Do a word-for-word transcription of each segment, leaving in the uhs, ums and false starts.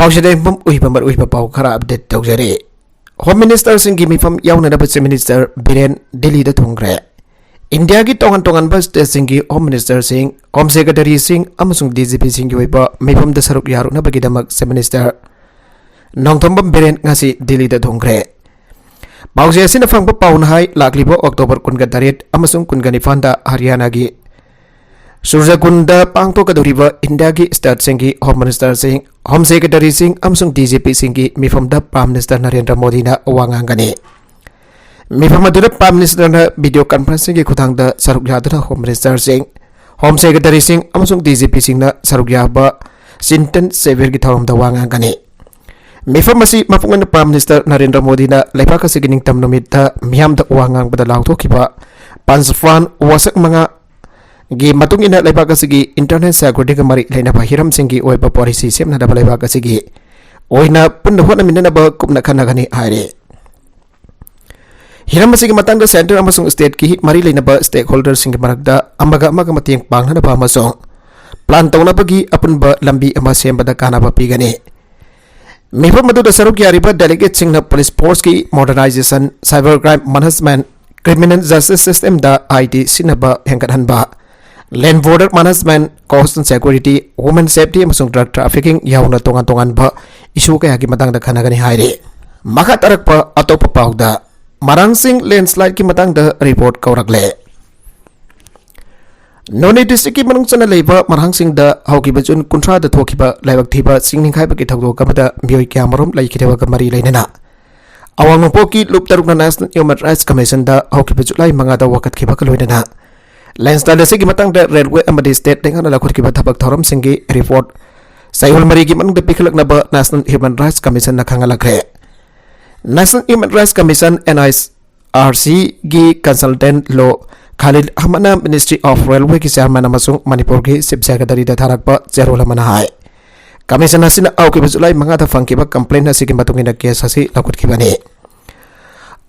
ꯎꯁꯤꯗ ꯌꯨꯝꯐꯝ ꯑꯣꯏꯕ ꯃꯔꯨꯑꯣꯏꯕ ꯄꯥꯎ ꯈꯔ ꯑꯞꯗꯦꯠ ꯇꯧꯖꯔꯤ꯫ ꯍꯣꯝ ꯃꯤꯅꯤꯁꯇꯔꯁꯤꯡꯒꯤ ꯃꯤꯐꯝ ꯌꯥꯎꯅꯅꯕ ꯆꯤꯐ ꯃꯤꯅꯤꯁꯇꯔ ꯕꯤꯔꯦꯟ ꯗꯤꯜꯂꯤꯗ ꯊꯨꯡꯈ꯭ꯔꯦ꯫ ꯏꯟꯗꯤꯌꯥꯒꯤ ꯇꯣꯉꯥꯟ ꯇꯣꯉꯥꯟꯕ ꯁ꯭ꯇꯦꯠꯁꯤꯡꯒꯤ ꯍꯣꯝ ꯃꯤꯅꯤꯁꯇꯔꯁꯤꯡ, ꯍꯣꯝ ꯁꯦꯀ꯭ꯔꯦꯇꯔꯤꯁꯤꯡ ꯑꯃꯁꯨꯡ ꯗꯤ ꯖꯤ ꯄꯤꯁꯤꯡꯒꯤ ꯑꯣꯏꯕ ꯃꯤꯐꯝꯗ ꯁꯔꯨꯛ ꯌꯥꯔꯨꯅꯕꯒꯤꯗꯃꯛ ꯆꯤꯐ ꯃꯤꯅꯤꯁꯇꯔ ꯅꯣꯡꯊꯣꯝꯕꯝ ꯕꯤꯔꯦꯟ ꯉꯁꯤ ꯗꯤꯜꯂꯤꯗ ꯊꯨꯡꯈ꯭ꯔꯦ꯫ ꯄꯥꯎꯆꯦ ꯑꯁꯤꯅ ꯐꯪꯕ ꯄꯥꯎꯅ ꯍꯥꯏ, ꯂꯥꯛꯂꯤꯕ ꯑꯣꯛꯇꯣꯕꯔ ꯀꯨꯟꯒ ꯇꯔꯦꯠ ꯑꯃꯁꯨꯡ ꯀꯨꯟꯒ ꯅꯤꯄꯥꯟꯗ ꯍꯔꯤꯌꯥꯅꯥꯒꯤ ꯁꯨꯔꯖꯀꯨꯟꯗ ꯄꯥꯡꯊꯣꯛꯀꯗꯧꯔꯤꯕ ꯏꯟꯗꯤꯌꯥꯒꯤ ꯁ꯭ꯇꯦꯠꯁꯤꯡꯒꯤ ꯍꯣꯝ ꯃꯤꯅꯤꯁꯇꯔꯁꯤꯡ, ꯍꯣꯝ ꯁꯦꯀ꯭ꯔꯦꯇꯔꯤꯁꯤꯡ ꯑꯃꯁꯨꯡ D G ꯄꯤꯁꯤꯡꯒꯤ ꯃꯤꯐꯝꯗ prime minister Narendra ꯃꯣꯗꯤꯅ ꯋꯥ ꯉꯥꯡꯒꯅꯤ꯫ ꯃꯤꯐꯝ ꯑꯗꯨꯗ ꯄ꯭ꯔꯥꯏꯝ ꯃꯤꯅꯤꯁꯇꯔꯅ ꯚꯤꯗꯤꯑꯣ ꯀꯟꯐꯔꯦꯟꯁꯤꯡꯒꯤ ꯈꯨꯠꯊꯥꯡꯗ ꯁꯔꯨꯛ ꯌꯥꯗꯨꯅ ꯍꯣꯝ ꯃꯤꯅꯤꯁꯇꯔꯁꯤꯡ, ꯍꯣꯝ ꯁꯦꯀ꯭ꯔꯦꯇꯔꯤꯁꯤꯡ ꯑꯃꯁꯨꯡ ꯗꯤ ꯖꯤ ꯄꯤꯁꯤꯡꯅ ꯁꯔꯨꯛ ꯌꯥꯕ ꯆꯤꯟꯇꯟ ꯁꯦꯕꯤꯔꯒꯤ ꯊꯧꯔꯝꯗ ꯋꯥ ꯉꯥꯡꯒꯅꯤ꯫ ꯃꯤꯐꯝ ꯑꯁꯤ ꯃꯄꯨꯡ ꯑꯣꯏꯅ ꯄ꯭ꯔꯥꯏꯝ ꯃꯤꯅꯤꯁꯇꯔ ꯅꯔꯦꯟꯗ꯭ꯔ ꯃꯣꯗꯤꯅ ꯂꯩꯕꯥꯛ ꯑꯁꯤꯒꯤ ꯅꯤꯡꯇꯝ ꯅꯨꯃꯤꯠꯇ ꯃꯤꯌꯥꯝꯗ ꯋꯥ ꯉꯥꯡꯕꯗ ꯂꯥꯎꯊꯣꯛꯈꯤꯕ ꯄꯟꯆꯐ꯭ꯔꯥꯟ ꯋꯥꯁꯛ ꯃꯉꯥꯒꯤ ꯃꯇꯨꯡ ꯏꯟꯅ ꯂꯩꯕꯥꯛ ꯑꯁꯤꯒꯤ ꯏꯟꯇꯔꯅꯦꯜ ꯁꯦꯀ꯭ꯌꯨꯔꯤꯇꯤꯒ ꯃꯔꯤ ꯂꯩꯅꯕ ꯍꯤꯔꯝꯁꯤꯡꯒꯤ ꯑꯣꯏꯕ ꯄꯣꯂꯤꯁꯤ ꯁꯦꯝꯅꯅꯕ ꯂꯩꯕꯥꯛ ꯑꯁꯤꯒꯤ ꯑꯣꯏꯅ ꯄꯨꯟꯅ ꯍꯣꯠꯅꯃꯤꯟꯅꯅꯕ ꯀꯨꯞꯅ ꯈꯟꯅꯒꯅꯤ ꯍꯥꯏꯔꯤ꯫ ꯍꯤꯔꯝ ꯑꯁꯤꯒꯤ ꯃꯇꯥꯡꯗ ꯁꯦꯟꯇꯔ ꯑꯃꯁꯨꯡ ꯁ꯭ꯇꯦꯠꯀꯤ ꯃꯔꯤ ꯂꯩꯅꯕ ꯁ꯭ꯇꯦꯛꯍꯣꯜꯗꯔꯁꯤꯡꯒꯤ ꯃꯔꯛꯇ ꯑꯃꯒ ꯑꯃꯒ ꯃꯇꯦꯡ ꯄꯥꯡꯅꯅꯕ ꯑꯃꯁꯨꯡ ꯄ꯭ꯂꯥꯟ ꯇꯧꯅꯕꯒꯤ ꯑꯄꯨꯟꯕ ꯂꯝꯕꯤ ꯑꯃ ꯁꯦꯝꯕꯗ ꯀꯥꯟꯅꯕ ꯄꯤꯒꯅꯤ꯫ ꯃꯤꯐꯝ ꯑꯗꯨꯗ ꯁꯔꯨꯛ ꯌꯥꯔꯤꯕ ꯗꯦꯂꯤꯒꯦꯠꯁꯤꯡꯅ ꯄꯨꯂꯤꯁ ꯐꯣꯔꯁꯀꯤ modernisation, cyber crime management, criminal justice ꯁꯤꯁꯇꯦꯝꯗ ꯑꯥꯏ ꯇꯤ ꯁꯤꯖꯤꯟꯅꯕ ꯍꯦꯟꯒꯠꯍꯟꯕ, land border management, coastal security, women safety ꯑꯃꯁꯨꯡ ꯗ꯭ꯔꯒ ꯇ꯭ꯔꯥꯐꯤꯀꯤꯡ ꯌꯥꯎꯅ ꯇꯣꯉꯥꯟ ꯇꯣꯉꯥꯟꯕ ꯏꯁꯨ ꯀꯌꯥꯒꯤ ꯃꯇꯥꯡꯗ ꯈꯟꯅꯒꯅꯤ ꯍꯥꯏꯔꯤ꯫ ꯃꯈꯥ ꯇꯥꯔꯛꯄ ꯑꯇꯣꯞꯄ ꯄꯥꯎꯗ, ꯃꯔꯥꯡꯁꯤꯡ ꯂꯦꯟꯁ꯭ꯂꯥꯏꯗꯀꯤ ꯃꯇꯥꯡꯗ ꯔꯤꯄꯣꯔꯠ ꯀꯧꯔꯛꯂꯦ꯫ ꯅꯣꯅꯦ ꯗꯤꯁꯇ꯭ꯔꯤꯛꯀꯤ ꯃꯅꯨꯡ ꯆꯟꯅ ꯂꯩꯕ ꯃꯔꯥꯡꯁꯤꯡꯗ ꯍꯧꯈꯤꯕ ꯖꯨꯟ ꯀꯨꯟꯊ꯭ꯔꯥꯗ ꯊꯣꯛꯈꯤꯕ ꯂꯥꯏꯕꯛ ꯊꯤꯕ ꯆꯤꯡ ꯅꯤꯡꯈꯥꯏꯕꯒꯤ ꯊꯧꯗꯣꯛ ꯑꯃꯗ ꯃꯤꯑꯣꯏ ꯀꯌꯥꯃꯔꯨꯝ ꯂꯩꯈꯤꯗꯕꯒ ꯃꯔꯤ ꯂꯩꯅꯅ ꯑꯋꯥꯡ ꯅꯣꯡꯄꯣꯛꯀꯤ ꯂꯨꯞ ꯇꯔꯨꯛꯅ ꯅꯦꯁꯅꯦꯜ ꯍ꯭ꯌꯨꯃꯦꯟ ꯔꯥꯏꯠꯁ ꯀꯃꯤꯁꯟꯗ ꯍꯧꯈꯤꯕ ꯖꯨꯂꯥꯏ ꯃꯉꯥꯗ ꯋꯥꯀꯠꯈꯤꯕꯒ ꯂꯣꯏꯅꯅ ꯂꯦꯟꯁ꯭ꯂꯥꯏꯗ ꯑꯁꯤꯒꯤ ꯃꯇꯥꯡꯗ ꯔꯦꯜꯋꯦ ꯑꯃꯗꯤ ꯁ꯭ꯇꯦꯠ ꯂꯩꯉꯥꯛꯅ ꯂꯧꯈꯠꯈꯤꯕ ꯊꯕꯛ ꯊꯧꯔꯝꯁꯤꯡꯒꯤ ꯔꯤꯄꯣꯔꯠ ꯆꯌꯣꯜ ꯃꯔꯤꯒꯤ ꯃꯅꯨꯡꯗ ꯄꯤꯈꯠꯂꯛꯅꯕ ꯅꯦꯁꯅꯦꯜ ꯍ꯭ꯌꯨꯃꯦꯟ ꯔꯥꯏꯠꯁ ꯀꯃꯤꯁꯟꯅ ꯈꯪꯍꯜꯂꯛꯈ꯭ꯔꯦ꯫ National human rights commission, N I R ꯁꯤꯒꯤ ꯀꯟꯁꯜꯇꯦꯟꯠ ꯂꯣ ꯈꯥꯂꯤꯗ ꯑꯍꯃꯗꯅ ꯃꯤꯅꯤꯁꯇ꯭ꯔꯤ ꯑꯣꯐ ꯔꯦꯜꯋꯦꯒꯤ ꯆꯤꯌꯥꯔꯃꯦꯟ ꯑꯃꯁꯨꯡ ꯃꯅꯤꯄꯨꯔꯒꯤ ꯆꯤꯐ ꯁꯦꯀ꯭ꯔꯦꯇꯔꯤꯗ ꯊꯥꯔꯛꯄ ꯆꯦꯔꯣꯜ ꯑꯃꯅ ꯍꯥꯏ, ꯀꯃꯤꯁꯟ ꯑꯁꯤꯅ ꯍꯧꯈꯤꯕ ꯖꯨꯂꯥꯏ ꯃꯉꯥꯗ ꯐꯪꯈꯤꯕ ꯀꯝꯄ꯭ꯂꯦꯟ ꯑꯁꯤꯒꯤ ꯃꯇꯨꯡ ꯏꯟꯅ ꯀꯦꯁ ꯑꯁꯤ ꯂꯧꯈꯠꯈꯤꯕꯅꯤ꯫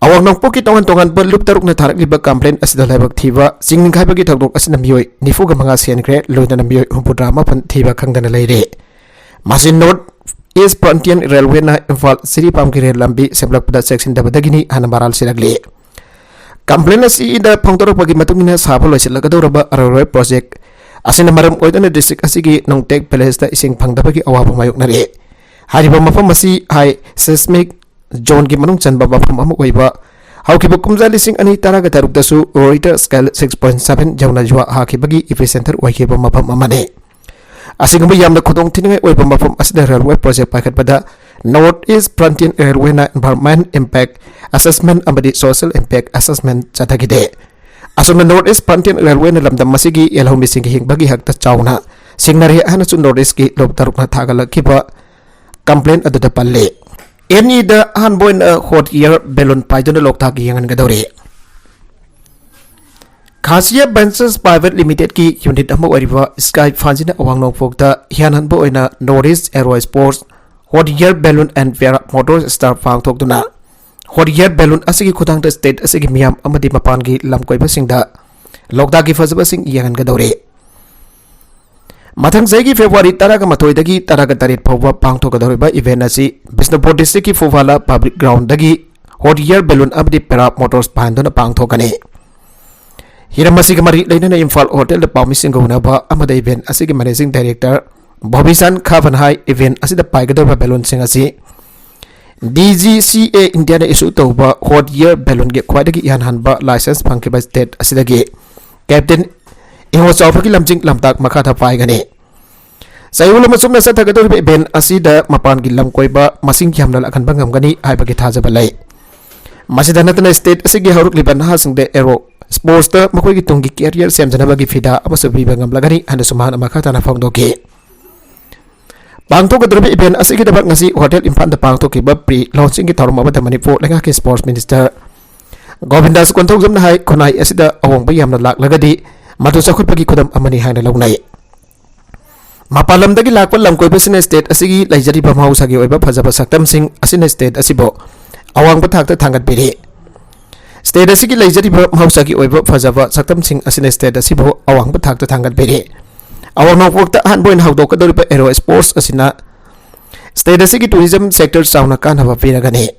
ꯑꯋꯥꯡ ꯅꯣꯡꯄꯣꯛꯀꯤ ꯇꯣꯉꯥꯟ ꯇꯣꯉꯥꯟꯕ ꯂꯨꯞ ꯇꯔꯨꯛꯅ ꯊꯥꯔꯛꯂꯤꯕ ꯀꯝꯄ꯭ꯂꯦꯟ ꯑꯁꯤꯗ ꯂꯥꯏꯕꯛ ꯊꯤꯕ ꯆꯤꯡ ꯅꯤꯡꯈꯥꯏꯕꯒꯤ ꯊꯧꯗꯣꯛ ꯑꯁꯤꯅ ꯃꯤꯑꯣꯏ ꯅꯤꯐꯨꯒ ꯃꯉꯥ ꯁꯤꯍꯟꯈ꯭ꯔꯦ, ꯂꯣꯏꯅꯅ ꯃꯤꯑꯣꯏ ꯍꯨꯝꯐꯨꯇꯔꯥ ꯃꯥꯄꯟ ꯊꯤꯕ ꯈꯪꯗꯅ ꯂꯩꯔꯦ꯫ ꯃꯁꯤ ꯅꯣꯔꯠ East Frontier Railwayꯅ ꯏꯝꯐꯥꯜ ꯖꯤꯔꯤꯕꯥꯝꯒꯤ ꯔꯦꯜ ꯂꯝꯕꯤ ꯁꯦꯝꯂꯛꯄꯗ ꯆꯦꯛꯁꯤꯟꯗꯕꯗꯒꯤꯅꯤ ꯍꯥꯏꯅ ꯃꯔꯥꯜ ꯁꯤꯔꯛꯂꯤ꯫ Complaint ꯑꯁꯤꯗ ꯐꯣꯡꯗꯣꯔꯛꯄꯒꯤ ꯃꯇꯨꯡ ꯏꯟꯅ ꯁꯥꯕ ꯂꯣꯏꯁꯤꯜꯂꯒꯗꯧꯔꯕ railway project ꯑꯁꯤꯅ ꯃꯔꯝ ꯑꯣꯏꯗꯨꯅ district ꯑꯁꯤꯒꯤ ꯅꯣꯡꯇꯦꯛ villageꯇ ꯏꯁꯤꯡ ꯐꯪꯗꯕꯒꯤ ꯑꯋꯥꯕ ꯃꯥꯌꯣꯛꯅꯔꯤ꯫ ꯍꯥꯏꯔꯤꯕ ꯃꯐꯝ ꯑꯁꯤ high seismic zoneꯒꯤ ꯃꯅꯨꯡ ꯆꯟꯕ ꯃꯐꯝ ꯑꯃ ꯑꯣꯏꯕ ꯍꯧꯈꯤꯕ ꯀꯨꯝꯖꯥ ꯂꯤꯁꯤꯡ ꯑꯅꯤ ꯇꯔꯥꯒ ꯇꯔꯨꯛꯇꯁꯨ Richter scale six point seven ꯌꯧꯅ ꯖꯨꯋꯥ ꯍꯥꯈꯤꯕꯒꯤ epicenter ꯑꯣꯏꯈꯤꯕ ꯃꯐꯝ ꯑꯃꯅꯤ꯫ ꯑꯁꯤꯒꯨꯝꯕ ꯌꯥꯝꯅ ꯈꯨꯗꯣꯡ ꯊꯤꯅꯤꯡꯉꯥꯏ ꯑꯣꯏꯕ ꯃꯐꯝ ꯑꯁꯤꯗ railway project ꯄꯥꯏꯈꯠꯄꯗ North East Frontier Railwayꯅ environment impact assessment ꯑꯃꯗꯤ social impact assessment ꯆꯠꯊꯈꯤꯗꯦ꯫ ꯑꯁꯨꯝꯅ North East Frontier Railwayꯅ ꯂꯝꯗꯝ ꯑꯁꯤꯒꯤ ꯌꯦꯜꯍꯧꯃꯤꯁꯤꯡꯒꯤ ꯍꯤꯡꯕꯒꯤ ꯍꯛꯇ ꯆꯥꯎꯅ ꯁꯤꯡꯅꯔꯦ ꯍꯥꯏꯅꯁꯨ North Eastꯀꯤ ꯂꯨꯞ ꯇꯔꯨꯛꯅ ꯊꯥꯒꯠꯂꯛꯈꯤꯕ complaint ꯑꯗꯨꯗ ꯄꯜꯂꯤ꯫ ꯑꯦꯅꯤꯗ ꯑꯍꯥꯟꯕ ꯑꯣꯏꯅ hot air balloon ꯄꯥꯏꯗꯨꯅ ꯂꯣꯛꯇꯥꯛꯀꯤ ꯌꯦꯡꯍꯟꯒꯗꯧꯔꯤ꯫ Khasiya Ventures Private Limitedꯀꯤ unit ꯑꯃ ꯑꯣꯏꯔꯤꯕ Sky Fundsꯅ ꯑꯋꯥꯡ ꯅꯣꯡꯄꯣꯛꯇ ꯏꯍꯥꯟ ꯍꯥꯟꯕ ꯑꯣꯏꯅ North East Aero Sports Hot Air Balloon and Para Motor Star ꯄꯥꯡꯊꯣꯛꯇꯨꯅ hot air balloon ꯑꯁꯤꯒꯤ ꯈꯨꯊꯥꯡꯗ state ꯑꯁꯤꯒꯤ ꯃꯤꯌꯥꯝ ꯑꯃꯗꯤ ꯃꯄꯥꯟꯒꯤ ꯂꯝ ꯀꯣꯏꯕꯁꯤꯡꯗ ꯂꯣꯛꯇꯥꯛꯀꯤ ꯐꯖꯕꯁꯤꯡ ꯌꯦꯡꯍꯟꯒꯗꯧꯔꯤ꯫ ꯃꯊꯪ ꯆꯍꯤꯒꯤ February ꯇꯔꯥꯒ ꯃꯥꯊꯣꯏꯗꯒꯤ ꯇꯔꯥꯒ ꯇꯔꯦꯠ ꯐꯥꯎꯕ ꯄꯥꯡꯊꯣꯛꯀꯗꯧꯔꯤꯕ event ꯑꯁꯤ Bishnupur districtꯀꯤ ꯐꯨꯐꯥꯂꯥ public groundꯗꯒꯤ hot air balloon ꯑꯃꯗꯤ para motors ꯄꯥꯏꯍꯟꯗꯨꯅ ꯄꯥꯡꯊꯣꯛꯀꯅꯤ꯫ ꯍꯤꯔꯝ ꯑꯁꯤꯒ ꯃꯔꯤ ꯂꯩꯅꯅ ꯏꯝꯐꯥꯜ ꯍꯣꯇꯦꯜꯗ ꯄꯥꯎꯃꯤꯁꯤꯡꯒ ꯎꯅꯕ ꯑꯃꯗ event ꯑꯁꯤꯒꯤ managing director ꯚꯣꯕꯤꯁꯥꯟ ꯈꯥꯕꯟ ꯍꯥꯏ event ꯑꯁꯤꯗ ꯄꯥꯏꯒꯗꯧꯔꯤꯕ balloonꯁꯤꯡ ꯑꯁꯤ DGCA Indiaꯅ issue ꯇꯧꯕ hot air balloonꯒꯤ ꯈ꯭ꯋꯥꯏꯗꯒꯤ ꯏꯍꯥꯟ ꯍꯥꯟꯕ license ꯐꯪꯈꯤꯕ state ꯑꯁꯤꯗꯒꯤ Captain ꯏꯉꯣ ꯆꯥꯎꯕꯒꯤ ꯂꯝꯖꯤꯡ ꯂꯝꯇꯥꯛ ꯃꯈꯥꯗ ꯄꯥꯏꯒꯅꯤ꯫ ꯆꯌꯣꯜ ꯑꯃ ꯆꯨꯞꯅ ꯆꯠꯊꯒꯗꯧꯔꯤꯕ event ꯑꯁꯤꯗ ꯃꯄꯥꯟꯒꯤ ꯂꯝ ꯀꯣꯏꯕ ꯃꯁꯤꯡ ꯌꯥꯝꯅ ꯂꯥꯛꯍꯟꯕ ꯉꯝꯒꯅꯤ ꯍꯥꯏꯕꯒꯤ ꯊꯥꯖꯕ ꯂꯩ꯫ ꯃꯁꯤꯗ ꯅꯠꯇꯅ state ꯑꯁꯤꯒꯤ ꯍꯧꯔꯛꯂꯤꯕ ꯅꯍꯥꯁꯤꯡꯗ aero sportsꯇ ꯃꯈꯣꯏꯒꯤ ꯇꯨꯡꯒꯤ career ꯁꯦꯝꯖꯅꯕꯒꯤ ꯐꯤꯗꯥ ꯑꯃꯁꯨ ꯄꯤꯕ ꯉꯝꯂꯒꯅꯤ ꯍꯥꯏꯅꯁꯨ ꯃꯍꯥꯛꯅ ꯃꯈꯥ ꯇꯥꯅ ꯐꯣꯡꯗꯣꯛꯈꯤ꯫ ꯄꯥꯡꯊꯣꯛꯀꯗꯧꯔꯤꯕ event ꯑꯁꯤꯒꯤꯗꯃꯛ ꯉꯁꯤ ꯍꯣꯇꯦꯜ ꯏꯝꯐꯥꯜꯗ ꯄꯥꯡꯊꯣꯛꯈꯤꯕ pre launchingꯒꯤ ꯊꯧꯔꯝ ꯑꯃꯗ ꯃꯅꯤꯄꯨꯔ ꯂꯩꯉꯥꯛꯀꯤ sports minister ꯒꯣꯕꯤꯟꯗꯥꯁ ꯀꯣꯟꯊꯧꯖꯝꯅ ꯍꯥꯏ, ꯈꯨꯟꯅꯥꯏ ꯑꯁꯤꯗ ꯑꯍꯣꯡꯕ ꯌꯥꯝꯅ ꯂꯥꯛꯂꯒꯗꯤ ꯃꯗꯨ ꯆꯥꯎꯈꯠꯄꯒꯤ ꯈꯨꯗꯝ ꯑꯃꯅꯤ ꯍꯥꯏꯅ ꯂꯧꯅꯩ꯫ ꯃꯄꯥꯟ ꯂꯝꯗꯒꯤ ꯂꯥꯛꯄ ꯂꯝꯀꯣꯏꯕꯁꯤꯡꯅ state ꯑꯁꯤꯒꯤ ꯂꯩꯖꯔꯤꯕ ꯃꯍꯧꯁꯥꯒꯤ ꯑꯣꯏꯕ ꯐꯖꯕ ꯁꯛꯇꯝꯁꯤꯡ ꯑꯁꯤꯅ state ꯑꯁꯤꯕꯨ ꯑꯋꯥꯡꯕ ꯊꯥꯛꯇ ꯊꯥꯡꯒꯠꯄꯤꯔꯤ꯫ State ꯑꯁꯤꯒꯤ ꯂꯩꯖꯔꯤꯕ ꯃꯍꯧꯁꯥꯒꯤ ꯑꯣꯏꯕ ꯐꯖꯕ ꯁꯛꯇꯝꯁꯤꯡ ꯑꯁꯤꯅ state ꯑꯁꯤꯕꯨ ꯑꯋꯥꯡꯕ ꯊꯥꯛꯇ ꯊꯥꯡꯒꯠꯄꯤꯔꯤ꯫ ꯑꯋꯥꯡ ꯅꯣꯡꯄꯣꯛꯇ ꯑꯍꯥꯟꯕ ꯑꯣꯏꯅ ꯍꯧꯗꯣꯛꯀꯗꯧꯔꯤꯕ aero sports ꯑꯁꯤꯅ State ꯑꯁꯤꯒꯤ tourism sector ꯆꯥꯎꯅ ꯀꯥꯟꯅꯕ ꯄꯤꯔꯒꯅꯤ꯫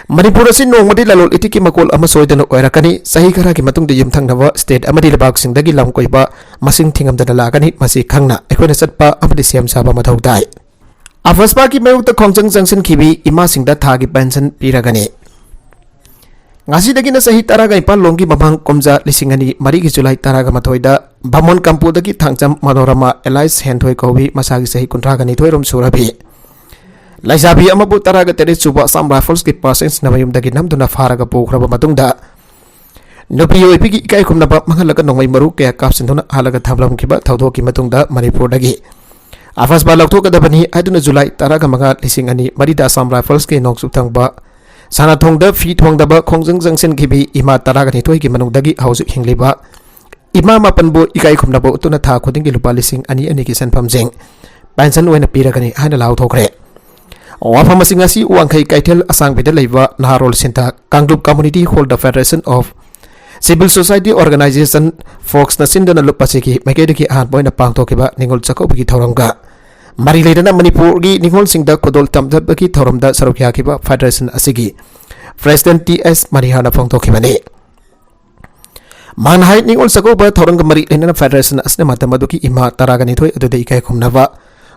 ꯃꯅꯤꯄꯨꯔ ꯑꯁꯤ ꯅꯣꯡꯃꯗꯤ ꯂꯂꯣꯟ ꯏꯇꯤꯛꯀꯤ ꯃꯀꯣꯜ ꯑꯃ ꯁꯣꯏꯗꯅ ꯑꯣꯏꯔꯛꯀꯅꯤ꯫ ꯆꯍꯤ ꯈꯔꯒꯤ ꯃꯇꯨꯡꯗ ꯌꯨꯝꯊꯪꯅꯕ state ꯑꯃꯗꯤ ꯂꯩꯕꯥꯛꯁꯤꯡꯗꯒꯤ ꯂꯝ ꯀꯣꯏꯕ ꯃꯁꯤꯡ ꯊꯤꯉꯝꯗꯅ ꯂꯥꯛꯀꯅꯤ꯫ ꯃꯁꯤ ꯈꯪꯅ ꯑꯩꯈꯣꯏꯅ ꯆꯠꯄ ꯑꯃꯗꯤ ꯁꯦꯝ ꯁꯥꯕ ꯃꯊꯧ ꯇꯥꯏ꯫ ꯑꯐꯁꯄꯥꯒꯤ ꯃꯥꯌꯣꯛꯇ ꯈꯣꯡꯖꯪ ꯆꯪꯁꯤꯟꯈꯤꯕꯤ ꯏꯃꯥꯁꯤꯡꯗ ꯊꯥꯒꯤ pension ꯄꯤꯔꯒꯅꯤ꯫ ꯉꯁꯤꯗꯒꯤꯅ ꯆꯍꯤ ꯇꯔꯥꯒ ꯅꯤꯄꯥꯟ ꯂꯣꯝꯒꯤ ꯃꯃꯥꯡ ꯀꯨꯝꯖꯥ ꯂꯤꯁꯤꯡ ꯑꯅꯤ ꯃꯔꯤꯒꯤ ꯖꯨꯂꯥꯏ ꯇꯔꯥꯒ ꯃꯥꯊꯣꯏꯗ ꯚꯥꯃꯣꯟ ꯀꯝꯄꯨꯗꯒꯤ ꯊꯥꯡꯖꯝ ꯃꯅꯣꯔꯃꯥ alias ꯍꯦꯟꯊꯣꯏ ꯀꯧꯕꯤ ꯃꯁꯥꯒꯤ ꯆꯍꯤ ꯀꯨꯟꯊ꯭ꯔꯥꯒ ꯅꯤꯊꯣꯏ ꯔꯣꯝ ꯁꯨꯔꯕꯤ ꯂꯩꯁꯥꯕꯤ ꯑꯃꯕꯨ ꯇꯔꯥꯒ ꯇꯔꯦꯠ ꯁꯨꯕ Assam Riflesꯀꯤ personnelꯅ ꯃꯌꯨꯝꯗꯒꯤ ꯅꯝꯗꯨꯅ ꯐꯥꯔꯒ ꯄꯨꯈ꯭ꯔꯕ ꯃꯇꯨꯡꯗ ꯅꯨꯄꯤ ꯑꯣꯏꯕꯤꯒꯤ ꯏꯀꯥꯏ ꯈꯨꯝꯅꯕ ꯃꯥꯡꯍꯜꯂꯒ ꯅꯣꯡꯃꯩ ꯃꯔꯨ ꯀꯌꯥ ꯀꯥꯞꯁꯤꯟꯗꯨꯅ ꯍꯥꯠꯂꯒ ꯊꯝꯂꯝꯈꯤꯕ ꯊꯧꯗꯣꯛꯀꯤ ꯃꯇꯨꯡꯗ ꯃꯅꯤꯄꯨꯔꯗꯒꯤ ꯑꯐꯁꯄꯥ ꯂꯧꯊꯣꯛꯀꯗꯕꯅꯤ ꯍꯥꯏꯗꯨꯅ ꯖꯨꯂꯥꯏ ꯇꯔꯥꯒ ꯃꯉꯥ ꯂꯤꯁꯤꯡ ꯑꯅꯤ ꯃꯔꯤꯗ Assam Riflesꯀꯤ ꯅꯣꯡꯆꯨꯞ ꯊꯪꯕ ꯁꯥꯟꯅꯊꯣꯡꯗ ꯐꯤ ꯊꯣꯡꯗꯕ ꯈꯣꯡꯖꯪ ꯆꯪꯁꯤꯟꯈꯤꯕꯤ ꯏꯃꯥ ꯇꯔꯥꯒ ꯅꯤꯊꯣꯏꯒꯤ ꯃꯅꯨꯡꯗꯒꯤ ꯍꯧꯖꯤꯛ ꯍꯤꯡꯂꯤꯕ ꯏꯃꯥ ꯃꯥꯄꯟꯕꯨ ꯏꯀꯥꯏ ꯈꯨꯝꯅꯕ ꯎꯠꯇꯨꯅ ꯊꯥ ꯈꯨꯗꯤꯡꯒꯤ ꯂꯨꯄꯥ ꯂꯤꯁꯤꯡ ꯑꯅꯤ ꯑꯅꯤꯒꯤ ꯁꯦꯟꯐꯝꯁꯤꯡ pension ꯑꯣꯏꯅ ꯄꯤꯔꯒꯅꯤ ꯍꯥꯏꯅ ꯂꯥꯎꯊꯣꯛꯈ꯭ꯔꯦ꯫ ꯋꯥꯐꯝ ꯑꯁꯤ ꯉꯁꯤ ꯋꯥꯡꯈꯩ ꯀꯩꯊꯦꯜ ꯑꯁꯥꯡꯕꯤꯗ ꯂꯩꯕ ꯅꯍꯥꯔꯣꯜ ꯁꯤꯟꯊ ꯀꯥꯡꯂꯨꯞ community hallꯗ Federation of Civil Society Organization ꯐꯣꯛꯁꯅ ꯁꯤꯟꯗꯨꯅ ꯂꯨꯞ ꯑꯁꯤꯒꯤ ꯃꯥꯏꯀꯩꯗꯒꯤ ꯑꯍꯥꯟꯕ ꯑꯣꯏꯅ ꯄꯥꯡꯊꯣꯛꯈꯤꯕ ꯅꯤꯉꯣꯜ ꯆꯥꯛꯀꯧꯕꯒꯤ ꯊꯧꯔꯝꯒ ꯃꯔꯤ ꯂꯩꯅꯅ ꯃꯅꯤꯄꯨꯔꯒꯤ ꯅꯤꯉꯣꯜꯁꯤꯡꯗ ꯈꯨꯗꯣꯜ ꯇꯝꯖꯕꯒꯤ ꯊꯧꯔꯝꯗ ꯁꯔꯨꯛ ꯌꯥꯈꯤꯕ Federation ꯑꯁꯤꯒꯤ President ꯇꯤ ꯑꯦꯁ ꯃꯔꯤꯍꯥꯅ ꯐꯣꯡꯗꯣꯛꯈꯤꯕꯅꯤ꯫ ꯃꯥꯅ ꯍꯥꯏ, ꯅꯤꯉꯣꯜ ꯆꯥꯛꯀꯧꯕ ꯊꯧꯔꯝꯒ ꯃꯔꯤ ꯂꯩꯅꯅ Federation ꯑꯁꯤꯅ ꯃꯇꯝ ꯑꯗꯨꯒꯤ ꯏꯃꯥ ꯇꯔꯥꯒ ꯅꯤꯊꯣꯏ ꯑꯗꯨꯗ ꯏꯀꯥꯏ ꯈꯨꯝꯅꯕ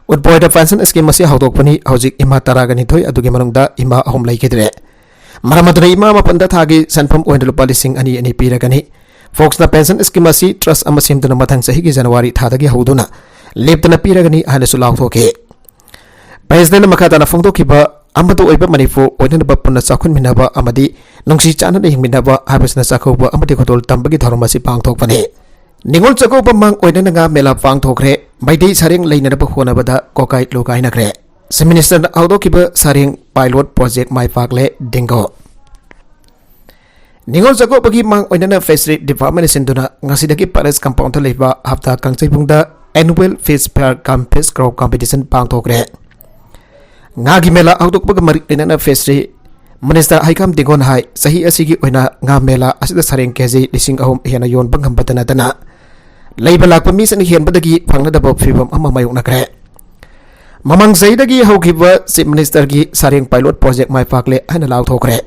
ꯎꯠꯄ ꯑꯣꯏꯅ pension scheme ꯑꯁꯤ ꯍꯧꯗꯣꯛꯄꯅꯤ꯫ ꯍꯧꯖꯤꯛ ꯏꯃꯥ ꯇꯔꯥꯒ ꯅꯤꯊꯣꯏ ꯑꯗꯨꯒꯤ ꯃꯅꯨꯡꯗ ꯏꯃꯥ ꯑꯍꯨꯝ ꯂꯩꯈꯤꯗ꯭ꯔꯦ꯫ ꯃꯔꯝ ꯑꯗꯨꯅ ꯏꯃꯥ ꯃꯥꯄꯟꯗ ꯊꯥꯒꯤ ꯁꯦꯟꯐꯝ ꯑꯣꯏꯅ ꯂꯨꯄꯥ ꯂꯤꯁꯤꯡ ꯑꯅꯤ ꯑꯅꯤ ꯄꯤꯔꯒꯅꯤ꯫ ꯐꯣꯛꯁꯅ pension scheme ꯑꯁꯤ trust ꯑꯃ ꯁꯦꯝꯗꯨꯅ ꯃꯊꯪ ꯆꯍꯤꯒꯤ ꯖꯅꯋꯥꯔꯤ ꯊꯥꯗꯒꯤ ꯍꯧꯗꯨꯅ ꯂꯦꯞꯇꯅ ꯄꯤꯔꯒꯅꯤ ꯍꯥꯏꯅꯁꯨ ꯂꯥꯎꯊꯣꯛꯈꯤ꯫ Presidentꯅ ꯃꯈꯥ ꯇꯥꯅ ꯐꯣꯡꯗꯣꯛꯈꯤꯕ, ꯑꯃꯠꯇ ꯑꯣꯏꯕ ꯃꯅꯤꯄꯨꯔ ꯑꯣꯏꯅꯅꯕ ꯄꯨꯟꯅ ꯆꯥꯎꯈꯠꯃꯤꯟꯅꯕ ꯑꯃꯗꯤ ꯅꯨꯡꯁꯤ ꯆꯥꯟꯅꯅ ꯍꯤꯡꯃꯤꯟꯅꯕ ꯍꯥꯏꯕꯁꯤꯅ ꯆꯥꯛꯀꯧꯕ ꯑꯃꯗꯤ ꯈꯨꯗꯣꯜ ꯇꯝꯕꯒꯤ ꯊꯧꯔꯝ ꯑꯁꯤ ꯄꯥꯡꯊꯣꯛꯄꯅꯤ꯫ ꯅꯤꯉꯣꯜ ꯆꯥꯛꯀꯧꯕ ꯃꯥꯡ ꯑꯣꯏꯅꯅ ꯉꯥ ꯃꯦꯂꯥ ꯄꯥꯡꯊꯣꯛꯈ꯭ꯔꯦ꯫ ꯃꯩꯇꯩ ꯁꯔꯦꯡ ꯂꯩꯅꯅꯕ ꯍꯣꯠꯅꯕꯗ ꯀꯣꯀꯥꯏ ꯂꯨꯀꯥꯏꯅꯈ꯭ꯔꯦ꯫ Chief Ministerꯅ ꯍꯧꯗꯣꯛꯈꯤꯕ ꯁꯔꯦꯡ pilot project ꯃꯥꯏ ꯄꯥꯛꯂꯦ꯫ ꯗꯤꯡꯒꯣ꯫ ꯅꯤꯉꯣꯜ ꯆꯥꯛꯀꯧꯕꯒꯤ ꯃꯥꯡ ꯑꯣꯏꯅꯅ Fishery Departmentꯅ ꯁꯤꯟꯗꯨꯅ ꯉꯁꯤꯗꯒꯤ Palace Compoundꯗ ꯂꯩꯕ ꯍꯞꯇꯥ ꯀꯥꯡꯖꯩꯕꯨꯡꯗ Annual Fish Fair cum Fish Crow Competition ꯄꯥꯡꯊꯣꯛꯈ꯭ꯔꯦ꯫ ꯉꯥꯒꯤ ꯃꯦꯂꯥ ꯍꯧꯗꯣꯛꯄꯒ ꯃꯔꯤ ꯂꯩꯅꯅ Fishery Minister ꯍꯩꯀꯥꯝ ꯗꯤꯡꯒꯣꯟ ꯍꯥꯏ, ꯆꯍꯤ ꯑꯁꯤꯒꯤ ꯑꯣꯏꯅ ꯉꯥ ꯃꯦꯂꯥ ꯑꯁꯤꯗ ꯁꯔꯦꯡ ꯀꯦꯖꯤ ꯂꯤꯁꯤꯡ ꯑꯍꯨꯝ ꯍꯦꯟꯅ ꯌꯣꯟꯕ ꯉꯝꯕꯇ ꯅꯠꯇꯅ ꯂꯩꯕ ꯂꯥꯛꯄ ꯃꯤꯁꯤꯡꯅ ꯍꯦꯟꯕꯗꯒꯤ ꯐꯪꯅꯗꯕ ꯐꯤꯕꯝ ꯑꯃ ꯃꯥꯌꯣꯛꯅꯈ꯭ꯔꯦ꯫ ꯃꯃꯥꯡ ꯆꯍꯤꯗꯒꯤ ꯍꯧꯈꯤꯕ Chief Ministerꯒꯤ ꯁꯥꯔꯦꯡ pilot project ꯃꯥꯏ ꯄꯥꯛꯂꯦ ꯍꯥꯏꯅ ꯂꯥꯎꯊꯣꯛꯈ꯭ꯔꯦ꯫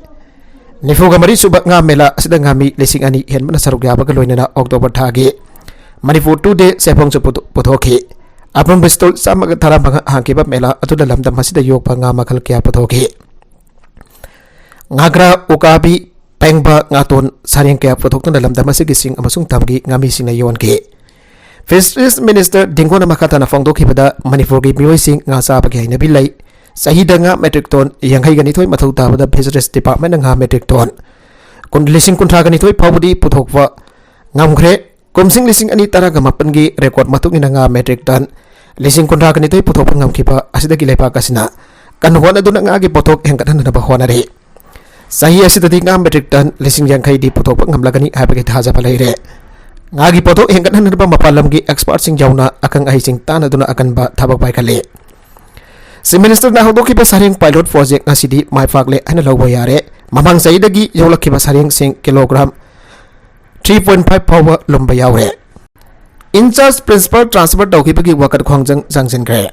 ꯅꯤꯐꯨꯒ ꯃꯔꯤ ꯁꯨꯕ ꯉꯥ ꯃꯦꯂꯥ ꯑꯁꯤꯗ ꯉꯥꯃꯤ ꯂꯤꯁꯤꯡ ꯑꯅꯤ ꯍꯦꯟꯕꯅ ꯁꯔꯨꯛ ꯌꯥꯕꯒ ꯂꯣꯏꯅꯅ October ꯊꯥꯒꯤ ꯃꯅꯤꯄꯨꯔ Today ꯆꯦꯐꯣꯡꯁꯨ ꯄꯨꯊꯣꯛ-, ꯄꯨꯊꯣꯛꯈꯤ꯫ ꯑꯄꯨꯟꯕ stall ꯆꯥꯝꯃꯒ ꯇꯔꯥꯃꯉꯥ ꯍꯥꯡꯈꯤꯕ ꯃꯦꯂꯥ ꯑꯗꯨꯗ ꯂꯝꯗꯝ ꯑꯁꯤꯗ ꯌꯣꯛꯄ ꯉꯥ ꯃꯈꯜ ꯀꯌꯥ ꯄꯨꯊꯣꯛꯈꯤ꯫ ꯉꯥꯒ꯭ꯔꯥ, ꯎꯀꯥꯕꯤ, ꯄꯦꯡꯕ, ꯉꯥꯇꯣꯟ, ꯁꯥꯔꯦꯡ ꯀꯌꯥ ꯄꯨꯊꯣꯛꯇꯨꯅ ꯂꯝꯗꯝ ꯑꯁꯤꯒꯤ ꯆꯤꯡ ꯑꯃꯁꯨꯡ ꯇꯝꯒꯤ ꯉꯥꯃꯤꯁꯤꯡꯅ ꯌꯣꯟꯈꯤ꯫ Fisheries Minister ꯗꯤꯡꯒꯣꯅ ꯃꯈꯥ ꯇꯥꯅ ꯐꯣꯡꯗꯣꯛꯈꯤꯕꯗ, ꯃꯅꯤꯄꯨꯔꯒꯤ ꯃꯤꯑꯣꯏꯁꯤꯡ ꯉꯥ ꯆꯥꯕꯒꯤ ꯍꯩꯅꯕꯤ ꯂꯩ꯫ ꯆꯍꯤꯗ ꯉꯥ metric ton ꯌꯥꯡꯈꯩꯒ ꯅꯤꯊꯣꯏ ꯃꯊꯧ ꯇꯥꯕꯗ Fisheries Departmentꯅ ꯉꯥ metric ton ꯀꯨꯟ, ꯂꯤꯁꯤꯡ ꯀꯨꯟꯊ꯭ꯔꯥꯒ ꯅꯤꯊꯣꯏ ꯐꯥꯎꯕꯗꯤ ꯄꯨꯊꯣꯛꯄ ꯉꯝꯈ꯭ꯔꯦ꯫ ꯀꯨꯝꯁꯤꯡ ꯂꯤꯁꯤꯡ ꯑꯅꯤ ꯇꯔꯥꯒ ꯃꯥꯄꯟꯒꯤ record ꯃꯇꯨꯡ ꯏꯟꯅ ꯉꯥ metric ton ꯂꯤꯁꯤꯡ ꯀꯨꯟꯊ꯭ꯔꯥꯒ ꯅꯤꯊꯣꯏ ꯄꯨꯊꯣꯛꯄ ꯉꯝꯈꯤꯕ ꯑꯁꯤꯗꯒꯤ ꯂꯩꯕꯥꯛ ꯑꯁꯤꯅ ꯀꯟꯅ ꯍꯣꯠꯅꯗꯨꯅ ꯉꯥꯒꯤ ꯄꯣꯠꯊꯣꯛ ꯍꯦꯟꯒꯠꯍꯟꯅꯕ ꯍꯣꯠꯅꯔꯤ꯫ ꯆꯍꯤ ꯑꯁꯤꯗꯗꯤ ꯉꯥ metric ton ꯂꯤꯁꯤꯡ ꯌꯥꯡꯈꯩꯗꯤ ꯄꯨꯊꯣꯛꯄ ꯉꯝꯂꯒꯅꯤ ꯍꯥꯏꯕꯒꯤ ꯊꯥꯖꯕ ꯂꯩꯔꯦ꯫ ꯉꯥꯒꯤ ꯄꯣꯠꯊꯣꯛ ꯍꯦꯟꯒꯠꯍꯟꯅꯕ ꯃꯄꯥꯟ ꯂꯝꯒꯤ expertꯁꯤꯡ ꯌꯥꯎꯅ ꯑꯈꯪ ꯑꯍꯩꯁꯤꯡ ꯇꯥꯟꯅꯗꯨꯅ ꯑꯀꯟꯕ ꯊꯕꯛ ꯄꯥꯏꯈꯠꯂꯤ꯫ Chief Ministerꯅ ꯍꯧꯗꯣꯛꯈꯤꯕ ꯁꯥꯔꯦꯡ pilot project ꯉꯁꯤꯗꯤ ꯃꯥꯏ ꯄꯥꯛꯂꯦ ꯍꯥꯏꯅ ꯂꯧꯕ ꯌꯥꯔꯦ꯫ ꯃꯃꯥꯡ ꯆꯍꯤꯗꯒꯤ ꯌꯣꯛꯂꯛꯈꯤꯕ ꯁꯥꯔꯦꯡꯁꯤꯡ kilogram three point five ꯐꯥꯎꯕ ꯂꯨꯝꯕ ꯌꯥꯎꯔꯦ꯫ In-charge principal transfer ꯇꯧꯈꯤꯕꯒꯤ ꯋꯥꯀꯠ ꯈꯣꯡꯖꯪ ꯆꯪꯁꯤꯟꯈ꯭ꯔꯦ꯫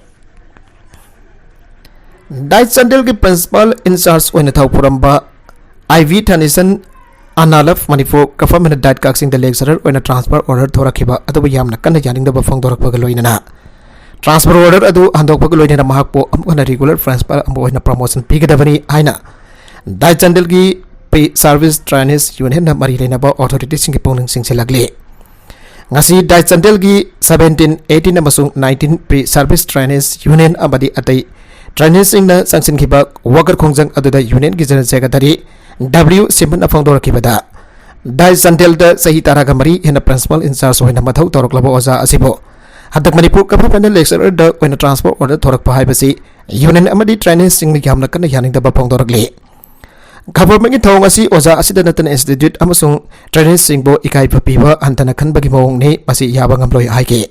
ꯗꯥꯏꯠ ꯆꯥꯟꯗꯦꯜꯒꯤ principal in-charge ꯑꯣꯏꯅ ꯊꯧ ꯄꯨꯔꯝꯕ ꯑꯥꯏ ꯚꯤ ꯊꯅꯤꯁꯟ ꯑꯅꯥꯂꯞ ꯃꯅꯤꯄꯨꯔ ꯒꯚꯔꯟꯃꯦꯟꯠ ꯗꯥꯏꯠ ꯀꯛꯆꯤꯡꯗ lecturer ꯑꯣꯏꯅ transfer order ꯊꯣꯔꯛꯈꯤꯕ ꯑꯗꯨꯕꯨ ꯌꯥꯝꯅ ꯀꯟꯅ ꯌꯥꯅꯤꯡꯗꯕ ꯐꯣꯡꯗꯣꯔꯛꯄꯒ ꯂꯣꯏꯅꯅ transfer order ꯑꯗꯨ ꯍꯟꯗꯣꯛꯄꯒ ꯂꯣꯏꯅꯅ ꯃꯍꯥꯛꯄꯨ ꯑꯃꯨꯛ ꯍꯟꯅ regular principal ꯑꯃ ꯑꯣꯏꯅ promotion ꯄꯤꯒꯗꯕꯅꯤ ꯍꯥꯏꯅ ꯗꯥꯏꯠ ꯆꯥꯟꯗꯦꯜꯒꯤ Pre-Service Trainers Unionꯅ ꯃꯔꯤ ꯂꯩꯅꯕ authorityꯁꯤꯡꯒꯤ ꯄꯨꯛꯅꯤꯡ ꯆꯤꯡꯁꯤꯜꯂꯛꯂꯤ꯫ ꯉꯁꯤ ꯗꯥꯏꯠ ꯆꯥꯟꯗꯦꯜꯒꯤ seventeen, eighteen ꯑꯃꯁꯨꯡ nineteen Pre-Service Trainers Union ꯑꯃꯗꯤ ꯑꯇꯩ traineesꯁꯤꯡꯅ ꯆꯪꯁꯤꯟꯈꯤꯕ ꯋꯥꯀꯠ ꯈꯣꯡꯖꯪ ꯑꯗꯨꯗ unionꯒꯤ General Secretary W ꯁꯤꯃꯟꯅ ꯐꯣꯡꯗꯣꯔꯛꯈꯤꯕꯗ, ꯗꯥꯏꯠ ꯆꯥꯟꯗꯦꯜꯗ ꯆꯍꯤ ꯇꯔꯥꯒ ꯃꯔꯤ ꯍꯦꯟꯅ principal in-charge ꯑꯣꯏꯅ ꯃꯊꯧ ꯇꯧꯔꯛꯂꯕ ꯑꯣꯖꯥ ꯑꯁꯤꯕꯨ ꯍꯟꯗꯛ ꯃꯅꯤꯄꯨꯔ ꯒꯚꯔꯟꯃꯦꯟꯠꯅ lecturerꯗ ꯑꯣꯏꯅ transfer order ꯊꯣꯔꯛꯄ ꯍꯥꯏꯕꯁꯤ union ꯑꯃꯗꯤ traineesꯁꯤꯡꯅ ꯌꯥꯝꯅ ꯀꯟꯅ ꯌꯥꯅꯤꯡꯗꯕ ꯐꯣꯡꯗꯣꯔꯛꯂꯤ꯫ ꯒꯚꯔꯟꯃꯦꯟꯠꯀꯤ ꯊꯧꯑꯣꯡ ꯑꯁꯤ ꯑꯣꯖꯥ ꯑꯁꯤꯗ ꯅꯠꯇꯅ institute ꯑꯃꯁꯨꯡ traineesꯁꯤꯡꯕꯨ ꯏꯀꯥꯏꯕ ꯄꯤꯕ ꯍꯟꯊꯅ ꯈꯟꯕꯒꯤ ꯃꯑꯣꯡꯅꯤ, ꯃꯁꯤ ꯌꯥꯕ ꯉꯝꯂꯣꯏ ꯍꯥꯏꯈꯤ꯫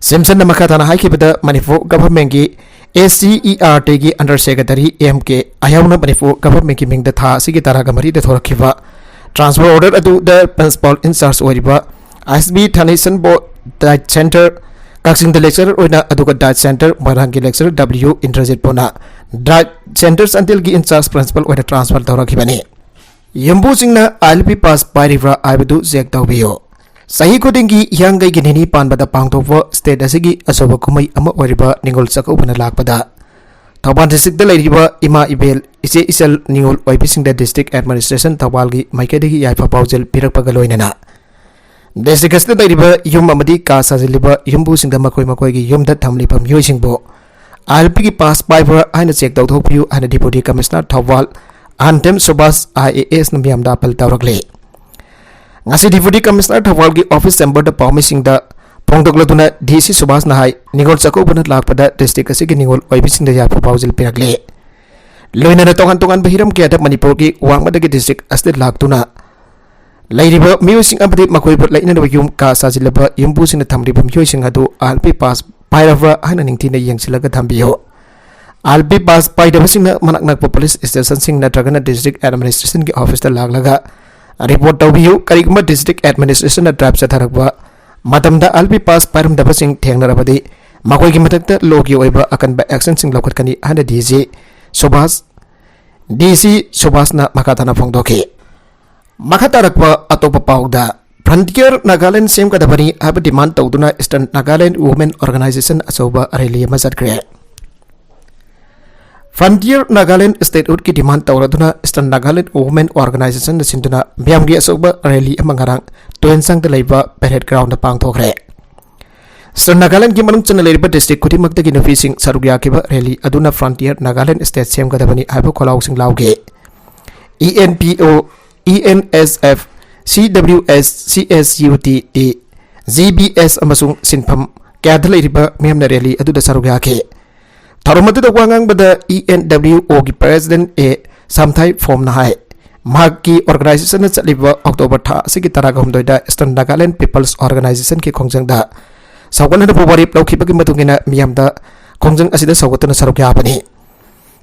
ꯁꯤꯝꯁꯟꯅ ꯃꯈꯥ ꯇꯥꯅ ꯍꯥꯏꯈꯤꯕꯗ, Manipur ꯒꯚꯔꯟꯃꯦꯟꯠꯀꯤ S C E R Tꯒꯤ under secretary M K ꯑꯌꯥꯎꯅ Manipur ꯒꯚꯔꯟꯃꯦꯟꯠꯀꯤ ꯃꯤꯡꯗ ꯊꯥ ꯑꯁꯤꯒꯤ ꯇꯔꯥꯒ ꯃꯔꯤꯗ ꯊꯣꯔꯛꯈꯤꯕ transfer order ꯑꯗꯨꯗ principal in-charge ꯑꯣꯏꯔꯤꯕ ꯑꯥꯏ ꯑꯦꯁ ꯕꯤ ꯊꯅꯤꯁꯟꯕꯨ ꯗꯥꯏꯠ ꯆꯥꯟꯗꯦꯜ ꯀꯛꯆꯤꯡꯗ lecturer ꯑꯣꯏꯅ ꯑꯗꯨꯒ diet center ꯃꯣꯏꯔꯥꯡꯒꯤ lecturer W ꯏꯟꯗ꯭ꯔꯖꯤꯠꯄꯨꯅ diet center ꯆꯥꯟꯗꯦꯜꯒꯤ in charge principal ꯑꯣꯏꯅ transfer ꯇꯧꯔꯛꯈꯤꯕꯅꯤ꯫ ꯌꯨꯝꯕꯨꯁꯤꯡꯅ I L P pass ꯄꯥꯏꯔꯤꯕ꯭ꯔꯥ ꯍꯥꯏꯕꯗꯨ check ꯇꯧꯕꯤꯌꯨ꯫ ꯆꯍꯤ ꯈꯨꯗꯤꯡꯒꯤ ꯍꯤꯌꯥꯡꯒꯩꯒꯤ ꯅꯤꯅꯤ ꯄꯥꯟꯕꯗ ꯄꯥꯡꯊꯣꯛꯄ state ꯑꯁꯤꯒꯤ ꯑꯆꯧꯕ ꯀꯨꯝꯍꯩ ꯑꯃ ꯑꯣꯏꯔꯤꯕ ꯅꯤꯉꯣꯜ ꯆꯥꯛꯀꯧꯕꯅ ꯂꯥꯛꯄꯗ, ꯊꯧꯕꯥꯜ districtꯇ ꯂꯩꯔꯤꯕ ꯏꯃꯥ ꯏꯕꯦꯜ, ꯏꯆꯦ ꯏꯆꯜ ꯅꯤꯉꯣꯜ ꯑꯣꯏꯕꯤꯁꯤꯡꯗ district administration ꯊꯧꯕꯥꯜꯒꯤ ꯃꯥꯏꯀꯩꯗꯒꯤ ꯌꯥꯏꯐ ꯄꯥꯎꯖꯦꯜ ꯄꯤꯔꯛꯄꯒ ꯂꯣꯏꯅꯅ district ꯑꯁꯤꯗ ꯂꯩꯔꯤꯕ ꯌꯨꯝ ꯑꯃꯗꯤ ꯀꯥ ꯁꯥꯖꯤꯜꯂꯤꯕ ꯌꯨꯝꯕꯨꯁꯤꯡꯗ ꯃꯈꯣꯏ ꯃꯈꯣꯏꯒꯤ ꯌꯨꯝꯗ ꯊꯝꯂꯤꯕ ꯃꯤꯑꯣꯏꯁꯤꯡꯕꯨ I L P ꯒꯤ pass ꯄꯥꯏꯕ꯭ꯔꯥ ꯍꯥꯏꯅ check ꯇꯧꯊꯣꯛꯄꯤꯌꯨ ꯍꯥꯏꯅ Deputy Commissioner Thoubal ꯑꯍꯟꯊꯦꯝ Subhas I A S ꯅ ꯃꯤꯌꯥꯝꯗ appeal ꯇꯧꯔꯛꯂꯤ꯫ ꯉꯁꯤ Deputy Commissioner ꯊꯧꯕꯥꯜꯒꯤ office chamberꯗ ꯄꯥꯎꯃꯤꯁꯤꯡꯗ ꯐꯣꯡꯗꯣꯛꯂꯗꯨꯅ D C ꯁꯨꯕꯥꯁꯅ ꯍꯥꯏ, ꯅꯤꯉꯣꯜ ꯆꯥꯛꯀꯧꯕꯅ ꯂꯥꯛꯄꯗ district ꯑꯁꯤꯒꯤ ꯅꯤꯉꯣꯜ ꯑꯣꯏꯕꯤꯁꯤꯡꯗ ꯌꯥꯏꯐ ꯄꯥꯎꯖꯦꯜ ꯄꯤꯔꯛꯂꯤ꯫ ꯂꯣꯏꯅꯅ ꯇꯣꯉꯥꯟ ꯇꯣꯉꯥꯟꯕ ꯍꯤꯔꯝ ꯀꯌꯥꯗ ꯃꯅꯤꯄꯨꯔꯒꯤ ꯋꯥꯡꯃꯗꯒꯤ district ꯑꯁꯤꯗ ꯂꯥꯛꯇꯨꯅ ꯂꯩꯔꯤꯕ ꯃꯤꯑꯣꯏꯁꯤꯡ ꯑꯃꯗꯤ ꯃꯈꯣꯏꯕꯨ ꯂꯩꯅꯅꯕ ꯌꯨꯝ ꯀꯥ ꯁꯥꯖꯤꯜꯂꯕ ꯌꯨꯝꯕꯨꯁꯤꯡꯅ ꯊꯝꯂꯤꯕ ꯃꯤꯑꯣꯏꯁꯤꯡ ꯑꯗꯨ I L P pass ꯄꯥꯏꯔꯕ꯭ꯔꯥ ꯍꯥꯏꯅ ꯅꯤꯡꯊꯤꯅ ꯌꯦꯡꯁꯤꯜꯂꯒ ꯊꯝꯕꯤꯌꯨ꯫ I L P pass ꯄꯥꯏꯗꯕꯁꯤꯡꯅ ꯃꯅꯥꯛ ꯅꯛꯄ police stationꯁꯤꯡ ꯅꯠꯇ꯭ꯔꯒꯅ district administrationꯒꯤ officeꯇ ꯂꯥꯛꯂꯒ report ꯇꯧꯕꯤꯌꯨ꯫ ꯀꯔꯤꯒꯨꯝꯕ district administrationꯅ drive ꯆꯠꯊꯔꯛꯄ ꯃꯇꯝꯗ I L P pass ꯄꯥꯏꯔꯝꯗꯕꯁꯤꯡ ꯊꯦꯡꯅꯔꯕꯗꯤ ꯃꯈꯣꯏꯒꯤ ꯃꯊꯛꯇ lawꯒꯤ ꯑꯣꯏꯕ ꯑꯀꯟꯕ actionꯁꯤꯡ ꯂꯧꯈꯠꯀꯅꯤ ꯍꯥꯏꯅ D C Subhas, D C ꯁꯨꯕꯥꯁꯅ ꯃꯈꯥ ꯇꯥꯅ ꯐꯣꯡꯗꯣꯛꯈꯤ꯫ ꯃꯈꯥ ꯇꯥꯔꯛꯄ ꯑꯇꯣꯞꯄ ꯄꯥꯎꯗ, Frontier Nagaland ꯁꯦꯝꯒꯗꯕꯅꯤ ꯍꯥꯏꯕ demand ꯇꯧꯗꯨꯅ Eastern Nagaland Women Organization ꯑꯆꯧꯕ rally ꯑꯃ ꯆꯠꯈ꯭ꯔꯦ꯫ Frontier Nagaland statehoodꯀꯤ demand ꯇꯧꯔꯗꯨꯅ Eastern Nagaland Women Organizationꯅ ꯁꯤꯟꯗꯨꯅ ꯃꯤꯌꯥꯝꯒꯤ ꯑꯆꯧꯕ rally ꯑꯃ ꯉꯔꯥꯡ ꯇꯨꯌꯦꯟꯁꯥꯡꯗ ꯂꯩꯕ parade groundꯗ ꯄꯥꯡꯊꯣꯛꯈ꯭ꯔꯦ꯫ Eastern Nagalandꯀꯤ ꯃꯅꯨꯡ ꯆꯟꯅ ꯂꯩꯔꯤꯕ district ꯈꯨꯗꯤꯡꯃꯛꯇꯒꯤ ꯅꯨꯄꯤꯁꯤꯡ ꯁꯔꯨꯛ ꯌꯥꯈꯤꯕ rally ꯑꯗꯨꯅ Frontier Nagaland state ꯁꯦꯝꯒꯗꯕꯅꯤ ꯍꯥꯏꯕ ꯈꯣꯜꯂꯥꯎꯁꯤꯡ ꯂꯥꯎꯈꯤ꯫ E N P O, E N S F, C W S, C S U T T, G B S ꯑꯃꯁꯨꯡ ꯁꯤꯟꯐꯝ ꯀꯌꯥꯗ ꯂꯩꯔꯤꯕ ꯃꯤꯌꯥꯝꯅ rally ꯑꯗꯨꯗ ꯁꯔꯨꯛ ꯌꯥꯈꯤ꯫ ꯊꯧꯔꯝ ꯑꯗꯨꯗ ꯋꯥ ꯉꯥꯡꯕꯗ E N W Oꯒꯤ president A ꯁꯥꯝꯊꯥꯏ ꯐꯣꯝꯅ ꯍꯥꯏ, ꯃꯍꯥꯛꯀꯤ organizationꯅ ꯆꯠꯂꯤꯕ October ꯊꯥ ꯑꯁꯤꯒꯤ ꯇꯔꯥꯒ ꯍꯨꯝꯗꯣꯏꯗ Eastern Nagaland People's Organizationꯒꯤ ꯈꯣꯡꯖꯪꯗ ꯁꯧꯒꯠꯅꯅꯕ ꯋꯥꯔꯦꯞ ꯂꯧꯈꯤꯕꯒꯤ ꯃꯇꯨꯡ ꯏꯟꯅ ꯃꯤꯌꯥꯝꯗ ꯈꯣꯡꯖꯪ ꯑꯁꯤꯗ ꯁꯧꯒꯠꯇꯨꯅ ꯁꯔꯨꯛ ꯌꯥꯕꯅꯤ꯫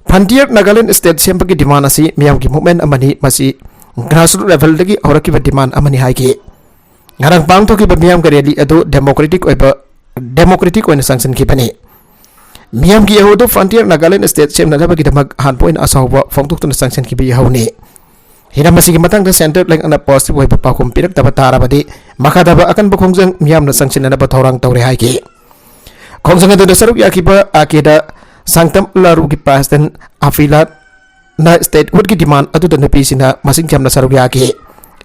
Frontier Nagaland state ꯁꯦꯝꯕꯒꯤ demand ꯑꯁꯤ ꯃꯤꯌꯥꯝꯒꯤ movement ꯑꯃꯅꯤ, ꯃꯁꯤ grassroots levelꯗꯒꯤ ꯍꯧꯔꯛꯈꯤꯕ demand ꯑꯃꯅꯤ ꯍꯥꯏꯈꯤ꯫ ꯉꯔꯥꯡ ꯄꯥꯡꯊꯣꯛꯈꯤꯕ ꯃꯤꯌꯥꯝꯒꯤ rally ꯑꯗꯨ democratic ꯑꯣꯏꯕ ꯗꯦꯃꯣꯀ꯭ꯔꯦꯇꯤꯛ ꯑꯣꯏꯅ ꯆꯪꯁꯤꯟꯈꯤꯕꯅꯤ꯫ ꯃꯤꯌꯥꯝꯒꯤ ꯏꯍꯧ ꯑꯗꯨ Frontier Nagaland State ꯁꯦꯝꯅꯅꯕꯒꯤꯗꯃꯛ ꯑꯍꯥꯟꯕ ꯑꯣꯏꯅ ꯑꯆꯧꯕ ꯐꯣꯡꯗꯣꯛꯇꯨꯅ ꯆꯪꯁꯤꯟꯈꯤꯕ ꯏꯍꯧꯅꯤ꯫ ꯍꯤꯔꯝ ꯑꯁꯤꯒꯤ ꯃꯇꯥꯡꯗ Centre ꯂꯩꯉꯥꯛꯅ positive ꯑꯣꯏꯕ ꯄꯥꯎꯈꯨꯝ ꯄꯤꯔꯛꯇꯕ ꯇꯥꯔꯕꯗꯤ, ꯃꯈꯥ ꯇꯥꯕ ꯑꯀꯟꯕ ꯈꯣꯡꯖꯪ ꯃꯤꯌꯥꯝꯅ ꯆꯪꯁꯤꯟꯅꯅꯕ ꯊꯧꯔꯥꯡ ꯇꯧꯔꯦ ꯍꯥꯏꯈꯤ꯫ ꯈꯣꯡꯖꯪ ꯑꯗꯨꯗ ꯁꯔꯨꯛ ꯌꯥꯈꯤꯕ ꯑꯀꯦꯗ ꯁꯥꯡꯇꯝ ꯂꯥꯔꯨꯒꯤ President ꯑꯐꯤꯂꯥꯠꯅ statehood ꯀꯤ demand ꯑꯗꯨꯗ ꯅꯨꯄꯤꯁꯤꯡꯅ ꯃꯁꯤꯡ ꯌꯥꯝꯅ ꯁꯔꯨꯛ ꯌꯥꯈꯤ꯫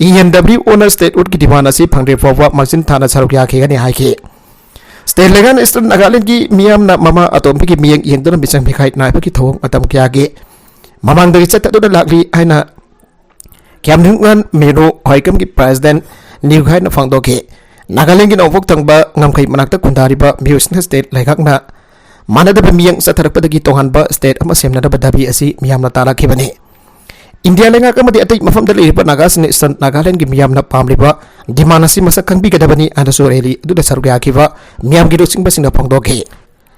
ENWO ꯅ statehood ꯀꯤ demand ꯑꯁꯤ ꯐꯪꯗ꯭ꯔꯤ ꯐꯥꯎꯕ ꯃꯥꯡꯖꯤꯟ ꯊꯥꯅ ꯁꯔꯨꯛ ꯌꯥꯈꯤꯒꯅꯤ ꯍꯥꯏꯈꯤ꯫ State ꯂꯩꯉꯥꯛꯅ Eastern Nagaland ꯀꯤ ꯃꯤꯌꯥꯝꯅ ꯃꯃꯥ ꯑꯇꯣꯝꯕꯤꯒꯤ ꯃꯤꯠꯌꯦꯡ ꯌꯦꯡꯗꯨꯅ ꯃꯤꯆꯪ ꯃꯤꯈꯥꯏ ꯅꯥꯏꯕꯒꯤ ꯊꯧꯑꯣꯡ ꯃꯇꯝ ꯀꯌꯥꯒꯤ ꯃꯃꯥꯡꯗꯒꯤ ꯆꯠꯊꯗꯨꯅ ꯂꯥꯛꯂꯤ ꯍꯥꯏꯅ ꯈ꯭ꯌꯥꯝꯅꯤꯡꯉꯥꯟ ꯃꯦꯔꯣ ꯍꯣꯏꯀꯝꯒꯤ President ꯅꯤꯎ ꯍꯥꯏꯅ ꯐꯣꯡꯗꯣꯛꯈꯤ꯫ ꯅꯥꯒꯥꯂꯦꯟꯒꯤ ꯅꯣꯡꯄꯣꯛ ꯊꯪꯕ ꯉꯝꯈꯩ ꯃꯅꯥꯛꯇ ꯈꯨꯟꯗꯥꯔꯤꯕ ꯃꯤꯑꯣꯏꯁꯤꯡꯅ state ꯂꯩꯉꯥꯛꯅ ꯃꯥꯟꯅꯗꯕ ꯃꯤꯠꯌꯦꯡ ꯆꯠꯊꯔꯛꯄꯗꯒꯤ ꯇꯣꯉꯥꯟꯕ state ꯑꯃ ꯁꯦꯝꯅꯅꯕ ꯗꯥꯕꯤ ꯑꯁꯤ ꯃꯤꯌꯥꯝꯅ ꯇꯥꯔꯛꯈꯤꯕꯅꯤ꯫ ꯏꯟꯗꯤꯌꯥ ꯂꯩꯉꯥꯛ ꯑꯃꯗꯤ ꯑꯇꯩ ꯃꯐꯝꯗ ꯂꯩꯔꯤꯕ ꯅꯥꯒꯥꯁꯤꯡꯅ Eastern ꯅꯥꯒꯥꯂꯦꯟꯒꯤ ꯃꯤꯌꯥꯝꯅ ꯄꯥꯝꯂꯤꯕ demand ꯑꯁꯤ ꯃꯁꯛ ꯈꯪꯕꯤꯒꯗꯕꯅꯤ ꯍꯥꯏꯅꯁꯨ rally ꯑꯗꯨꯗ ꯁꯔꯨꯛ ꯌꯥꯈꯤꯕ ꯃꯤꯌꯥꯝꯒꯤ ꯂꯨꯆꯤꯡꯕꯁꯤꯡꯅ ꯐꯣꯡꯗꯣꯛꯈꯤ꯫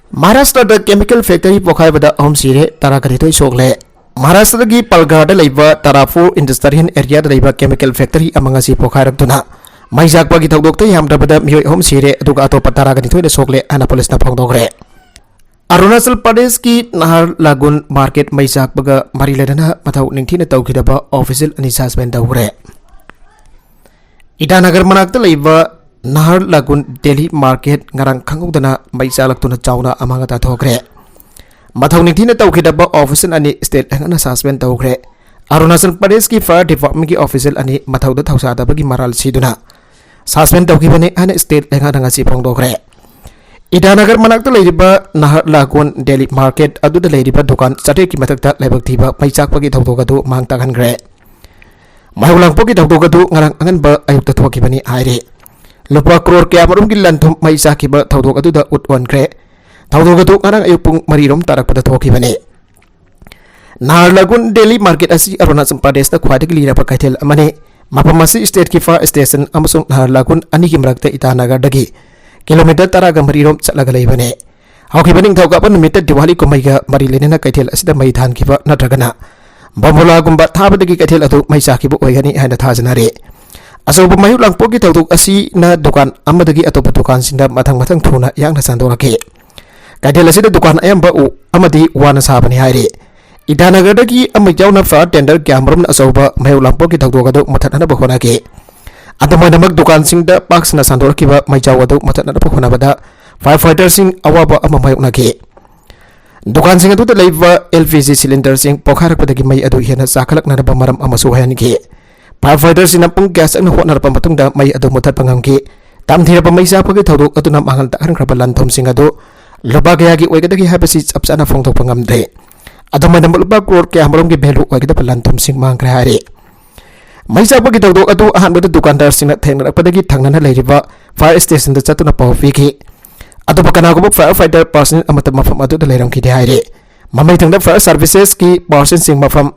ꯃꯍꯥꯔꯥꯁꯇ꯭ꯔꯗ chemical factory ꯄꯣꯈꯥꯏꯕꯗ ꯑꯍꯨꯝ ꯁꯤꯔꯦ, ꯇꯔꯥꯒꯅꯤꯊꯣꯏ ꯁꯣꯛꯂꯦ꯫ ꯃꯍꯥꯔꯥꯁꯇ꯭ꯔꯒꯤ ꯄꯜꯒꯥꯔꯗ ꯂꯩꯕ ꯇꯔꯥ four industrial area ꯗ ꯂꯩꯕ chemical factory ꯑꯃ ꯉꯁꯤ ꯄꯣꯈꯥꯏꯔꯛꯇꯨꯅ ꯃꯩ ꯆꯥꯛꯄꯒꯤ ꯊꯧꯗꯣꯛꯇ ꯌꯥꯝꯗ꯭ꯔꯕꯗ ꯃꯤꯑꯣꯏ ꯑꯍꯨꯝ ꯁꯤꯔꯦ, ꯑꯗꯨꯒ ꯑꯇꯣꯞꯄ ꯇꯔꯥꯒꯅꯤꯊꯣꯏꯅ ꯁꯣꯛꯂꯦ ꯍꯥꯏꯅ ꯄꯨꯂꯤꯁꯅ ꯐꯣꯡꯗꯣꯛꯈ꯭ꯔꯦ꯫ ꯑꯔꯨꯅꯥꯆꯜ ꯄ꯭ꯔꯗꯦꯁꯀꯤ ꯅꯍꯥꯔ ꯂꯥꯒꯨꯟ ꯃꯥꯔꯀꯦꯠ ꯃꯩ ꯆꯥꯛꯄꯒ ꯃꯔꯤ ꯂꯩꯅꯅ ꯃꯊꯧ ꯅꯤꯡꯊꯤꯅ ꯇꯧꯈꯤꯗꯕ ꯑꯣꯐꯤꯁꯤꯌꯦꯜ ꯑꯅꯤ suspend ꯇꯧꯈ꯭ꯔꯦ꯫ ꯏꯇꯥꯅꯒꯔ ꯃꯅꯥꯛꯇ ꯂꯩꯕ ꯅꯍꯥꯔ ꯂꯥꯒꯨꯟ ꯗꯦꯂꯤ ꯃꯥꯔꯀꯦꯠ ꯉꯔꯥꯡ ꯈꯪꯍꯧꯗꯅ ꯃꯩ ꯆꯥꯛꯂꯛꯇꯨꯅ ꯆꯥꯎꯅ ꯑꯃꯥꯡ ꯑꯇꯥ ꯊꯣꯛꯈ꯭ꯔꯦ꯫ ꯃꯊꯧ ꯅꯤꯡꯊꯤꯅ ꯇꯧꯈꯤꯗꯕ ꯑꯣꯐꯤꯁꯤꯌꯦꯜ ꯑꯅꯤ state ꯂꯩꯉꯥꯛꯅ suspend ꯇꯧꯈ꯭ꯔꯦ꯫ ꯑꯔꯨꯅꯥꯆꯜ ꯄ꯭ꯔꯗꯦꯁꯀꯤ fire department ꯀꯤ ꯑꯣꯐꯤꯁꯤꯌꯦꯜ ꯑꯅꯤ ꯃꯊꯧꯗ ꯊꯧꯁꯥꯗꯕꯒꯤ ꯃꯔꯥꯜ ꯁꯤꯗꯨꯅ suspend ꯇꯧꯈꯤꯕꯅꯤ ꯍꯥꯏꯅ state ꯂꯩꯉꯥꯛꯅ ꯉꯁꯤ ꯐꯣꯡꯗꯣꯛꯈ꯭ꯔꯦ꯫ ꯏꯇꯥꯅꯒꯔ ꯃꯅꯥꯛꯇ ꯂꯩꯔꯤꯕ ꯅꯍꯥꯔ ꯂꯥꯒꯨꯟ ꯗꯦꯂꯤ ꯃꯥꯔꯀꯦꯠ ꯑꯗꯨꯗ ꯂꯩꯔꯤꯕ ꯗꯨꯀꯥꯟ ꯆꯥꯇ꯭ꯔꯦꯠꯀꯤ ꯃꯊꯛꯇ ꯂꯥꯏꯕꯛ ꯊꯤꯕ ꯃꯩ ꯆꯥꯛꯄꯒꯤ ꯊꯧꯗꯣꯛ ꯑꯗꯨ ꯃꯥꯡ ꯇꯥꯛꯍꯟꯈ꯭ꯔꯦ꯫ ꯃꯩ ꯂꯥꯡꯄꯣꯛꯀꯤ ꯊꯧꯗꯣꯛ ꯑꯗꯨ ꯉꯔꯥꯡ ꯑꯉꯟꯕ ꯑꯌꯨꯛꯇ ꯊꯣꯛꯈꯤꯕꯅꯤ ꯍꯥꯏꯔꯤ꯫ ꯂꯨꯄꯥ ꯀ꯭ꯔꯣꯔ ꯀꯌꯥꯃꯔꯨꯝꯒꯤ ꯂꯟ ꯊꯨꯝ ꯃꯩ ꯆꯥꯛꯈꯤꯕ ꯊꯧꯗꯣꯛ ꯑꯗꯨꯗ ꯎꯠ ꯑꯣꯟꯈ꯭ꯔꯦ꯫ ꯊꯧꯗꯣꯛ ꯑꯗꯨ ꯉꯔꯥꯡ ꯑꯌꯨꯛ ꯄꯨꯡ ꯃꯔꯤ ꯔꯣꯝ ꯇꯥꯔꯛꯄꯗ ꯊꯣꯛꯈꯤꯕꯅꯤ꯫ ꯅꯍꯥꯔꯂꯒꯨꯟ ꯗꯦꯂꯤ ꯃꯥꯔꯀꯦꯠ ꯑꯁꯤ ꯑꯔꯨꯅꯥꯆꯜ ꯄ꯭ꯔꯗꯦꯁꯇ ꯈ꯭ꯋꯥꯏꯗꯒꯤ ꯂꯤꯔꯕ ꯀꯩꯊꯦꯜ ꯑꯃꯅꯤ꯫ ꯃꯐꯝ ꯑꯁꯤ state ꯀꯤ fire station ꯑꯃꯁꯨꯡ ꯅꯍꯥꯔꯂꯒꯨꯟ ꯑꯅꯤꯒꯤ ꯃꯔꯛꯇ ꯏꯇꯥꯅꯒꯔꯗꯒꯤ ꯀꯤꯂꯣꯃꯤꯇꯔ ꯇꯔꯥꯒ ꯃꯔꯤ ꯔꯣꯝ ꯆꯠꯂꯒ ꯂꯩꯕꯅꯤ꯫ ꯍꯧꯈꯤꯕ ꯅꯤꯡꯊꯧꯀꯥꯕ ꯅꯨꯃꯤꯠꯇ ꯗꯤꯋꯥꯂꯤ ꯀꯨꯝꯍꯩꯒ ꯃꯔꯤ ꯂꯩꯅꯅ ꯀꯩꯊꯦꯜ ꯑꯁꯤꯗ ꯃꯩ ꯊꯥꯟꯈꯤꯕ ꯅꯠꯇ꯭ꯔꯒꯅ ꯕꯣꯝꯕꯣꯂꯥꯒꯨꯝꯕ ꯊꯥꯕꯗꯒꯤ ꯀꯩꯊꯦꯜ ꯑꯗꯨ ꯃꯩ ꯆꯥꯛꯈꯤꯕ ꯑꯣꯏꯒꯅꯤ ꯍꯥꯏꯅ ꯊꯥꯖꯅꯔꯤ꯫ ꯑꯆꯧꯕ ꯃꯩꯍꯧ ꯂꯥꯡꯄꯣꯛꯀꯤ ꯊꯧꯗꯣꯛ ꯑꯁꯤꯅ ꯗꯨꯀꯥꯟ ꯑꯃꯗꯒꯤ ꯑꯇꯣꯞꯄ ꯗꯨꯀꯥꯟꯁꯤꯡꯗ ꯃꯊꯪ ꯃꯊꯪ ꯊꯨꯅ ꯌꯥꯡꯅ ꯁꯟꯗꯣꯔꯛꯈꯤ꯫ ꯀꯩꯊꯦꯜ ꯑꯁꯤꯗ ꯗꯨꯀꯥꯟ ꯑꯌꯥꯝꯕ ꯎ ꯑꯃꯗꯤ ꯋꯥꯅ ꯁꯥꯕꯅꯤ ꯍꯥꯏꯔꯤ꯫ ꯏꯇꯥꯅꯒꯔꯗꯒꯤ ꯑꯃ ꯌꯥꯎꯅ fire tender ꯀꯌꯥꯃꯔꯨꯝꯅ ꯑꯆꯧꯕ ꯃꯩꯍꯧ ꯂꯥꯡꯄꯣꯛꯀꯤ ꯊꯧꯗꯣꯛ ꯑꯗꯨ ꯃꯨꯊꯠꯅꯅꯕ ꯍꯣꯠꯅꯈꯤ꯫ ꯑꯗꯨꯃꯥꯏꯅꯃꯛ ꯗꯨꯀꯥꯟꯁꯤꯡꯗ ꯄꯥꯛ ꯁꯟꯅ ꯁꯟꯗꯣꯔꯛꯈꯤꯕ ꯃꯩꯖꯥꯎ ꯑꯗꯨ ꯃꯨꯊꯠꯅꯅꯕ ꯍꯣꯠꯅꯕꯗ fire fighterꯁꯤꯡ ꯑꯋꯥꯕ ꯑꯃ ꯃꯥꯌꯣꯛꯅꯈꯤ꯫ ꯗꯨꯀꯥꯟꯁꯤꯡ ꯑꯗꯨꯗ ꯂꯩꯕ LPG cylinderꯁꯤꯡ ꯄꯣꯈꯥꯏꯔꯛꯄꯗꯒꯤ ꯃꯩ ꯑꯗꯨ ꯍꯦꯟꯅ ꯆꯥꯈꯠꯂꯛꯅꯅꯕ ꯃꯔꯝ ꯑꯃꯁꯨ ꯑꯣꯏꯍꯟꯈꯤ꯫ Fire fighterꯁꯤꯡꯅ ꯄꯨꯡ ꯀꯌꯥ ꯆꯪꯅ ꯍꯣꯠꯅꯔꯕ ꯃꯇꯨꯡꯗ ꯃꯩ ꯑꯗꯨ ꯃꯨꯊꯠꯄ ꯉꯝꯈꯤ꯫ ꯇꯝꯊꯤꯔꯕ ꯃꯩ ꯆꯥꯛꯄꯒꯤ ꯊꯧꯗꯣꯛ ꯑꯗꯨꯅ ꯃꯥꯡꯍꯟ ꯇꯥꯛꯍꯟꯈ꯭ꯔꯕ ꯂꯟ ꯊꯨꯝꯁꯤꯡ ꯑꯗꯨ ꯂꯨꯄꯥ ꯀꯌꯥꯒꯤ ꯑꯣꯏꯒꯗꯒꯦ ꯍꯥꯏꯕꯁꯤ ꯆꯞ ꯆꯥꯅ ꯐꯣꯡꯗꯣꯛꯄ ꯉꯝꯗ꯭ꯔꯤ꯫ ꯑꯗꯨꯃꯥꯏꯅ ꯂꯨꯄꯥ ꯀ꯭ꯔꯣꯔ ꯀꯌꯥꯃꯔꯣꯝꯒꯤ value ꯑꯣꯏꯒꯗꯕ ꯂꯟ ꯊꯨꯝꯁꯤꯡ ꯃꯥꯡꯈ꯭ꯔꯦ ꯍꯥꯏꯔꯤ꯫ ꯃꯩ ꯆꯥꯛꯄꯒꯤ ꯊꯧꯗꯣꯛ ꯑꯗꯨ ꯑꯍꯥꯟꯕꯗ ꯗꯨꯀꯥꯟꯗꯥꯔꯁꯤꯡꯅ ꯊꯦꯡꯅꯔꯛꯄꯗꯒꯤ ꯊꯪꯅꯅ ꯂꯩꯔꯤꯕ fire stationꯗ ꯆꯠꯇꯨꯅ ꯄꯥꯎ ꯄꯤꯈꯤ꯫ ꯑꯗꯨꯕꯨ ꯀꯅꯥꯒꯨꯝꯕ fire fighter personnel ꯑꯃꯠꯇ ꯃꯐꯝ ꯑꯗꯨꯗ ꯂꯩꯔꯝꯈꯤꯗꯦ ꯍꯥꯏꯔꯤ꯫ ꯃꯃꯩ ꯊꯪꯗ fire servicesꯀꯤ personelꯁꯤꯡ ꯃꯐꯝ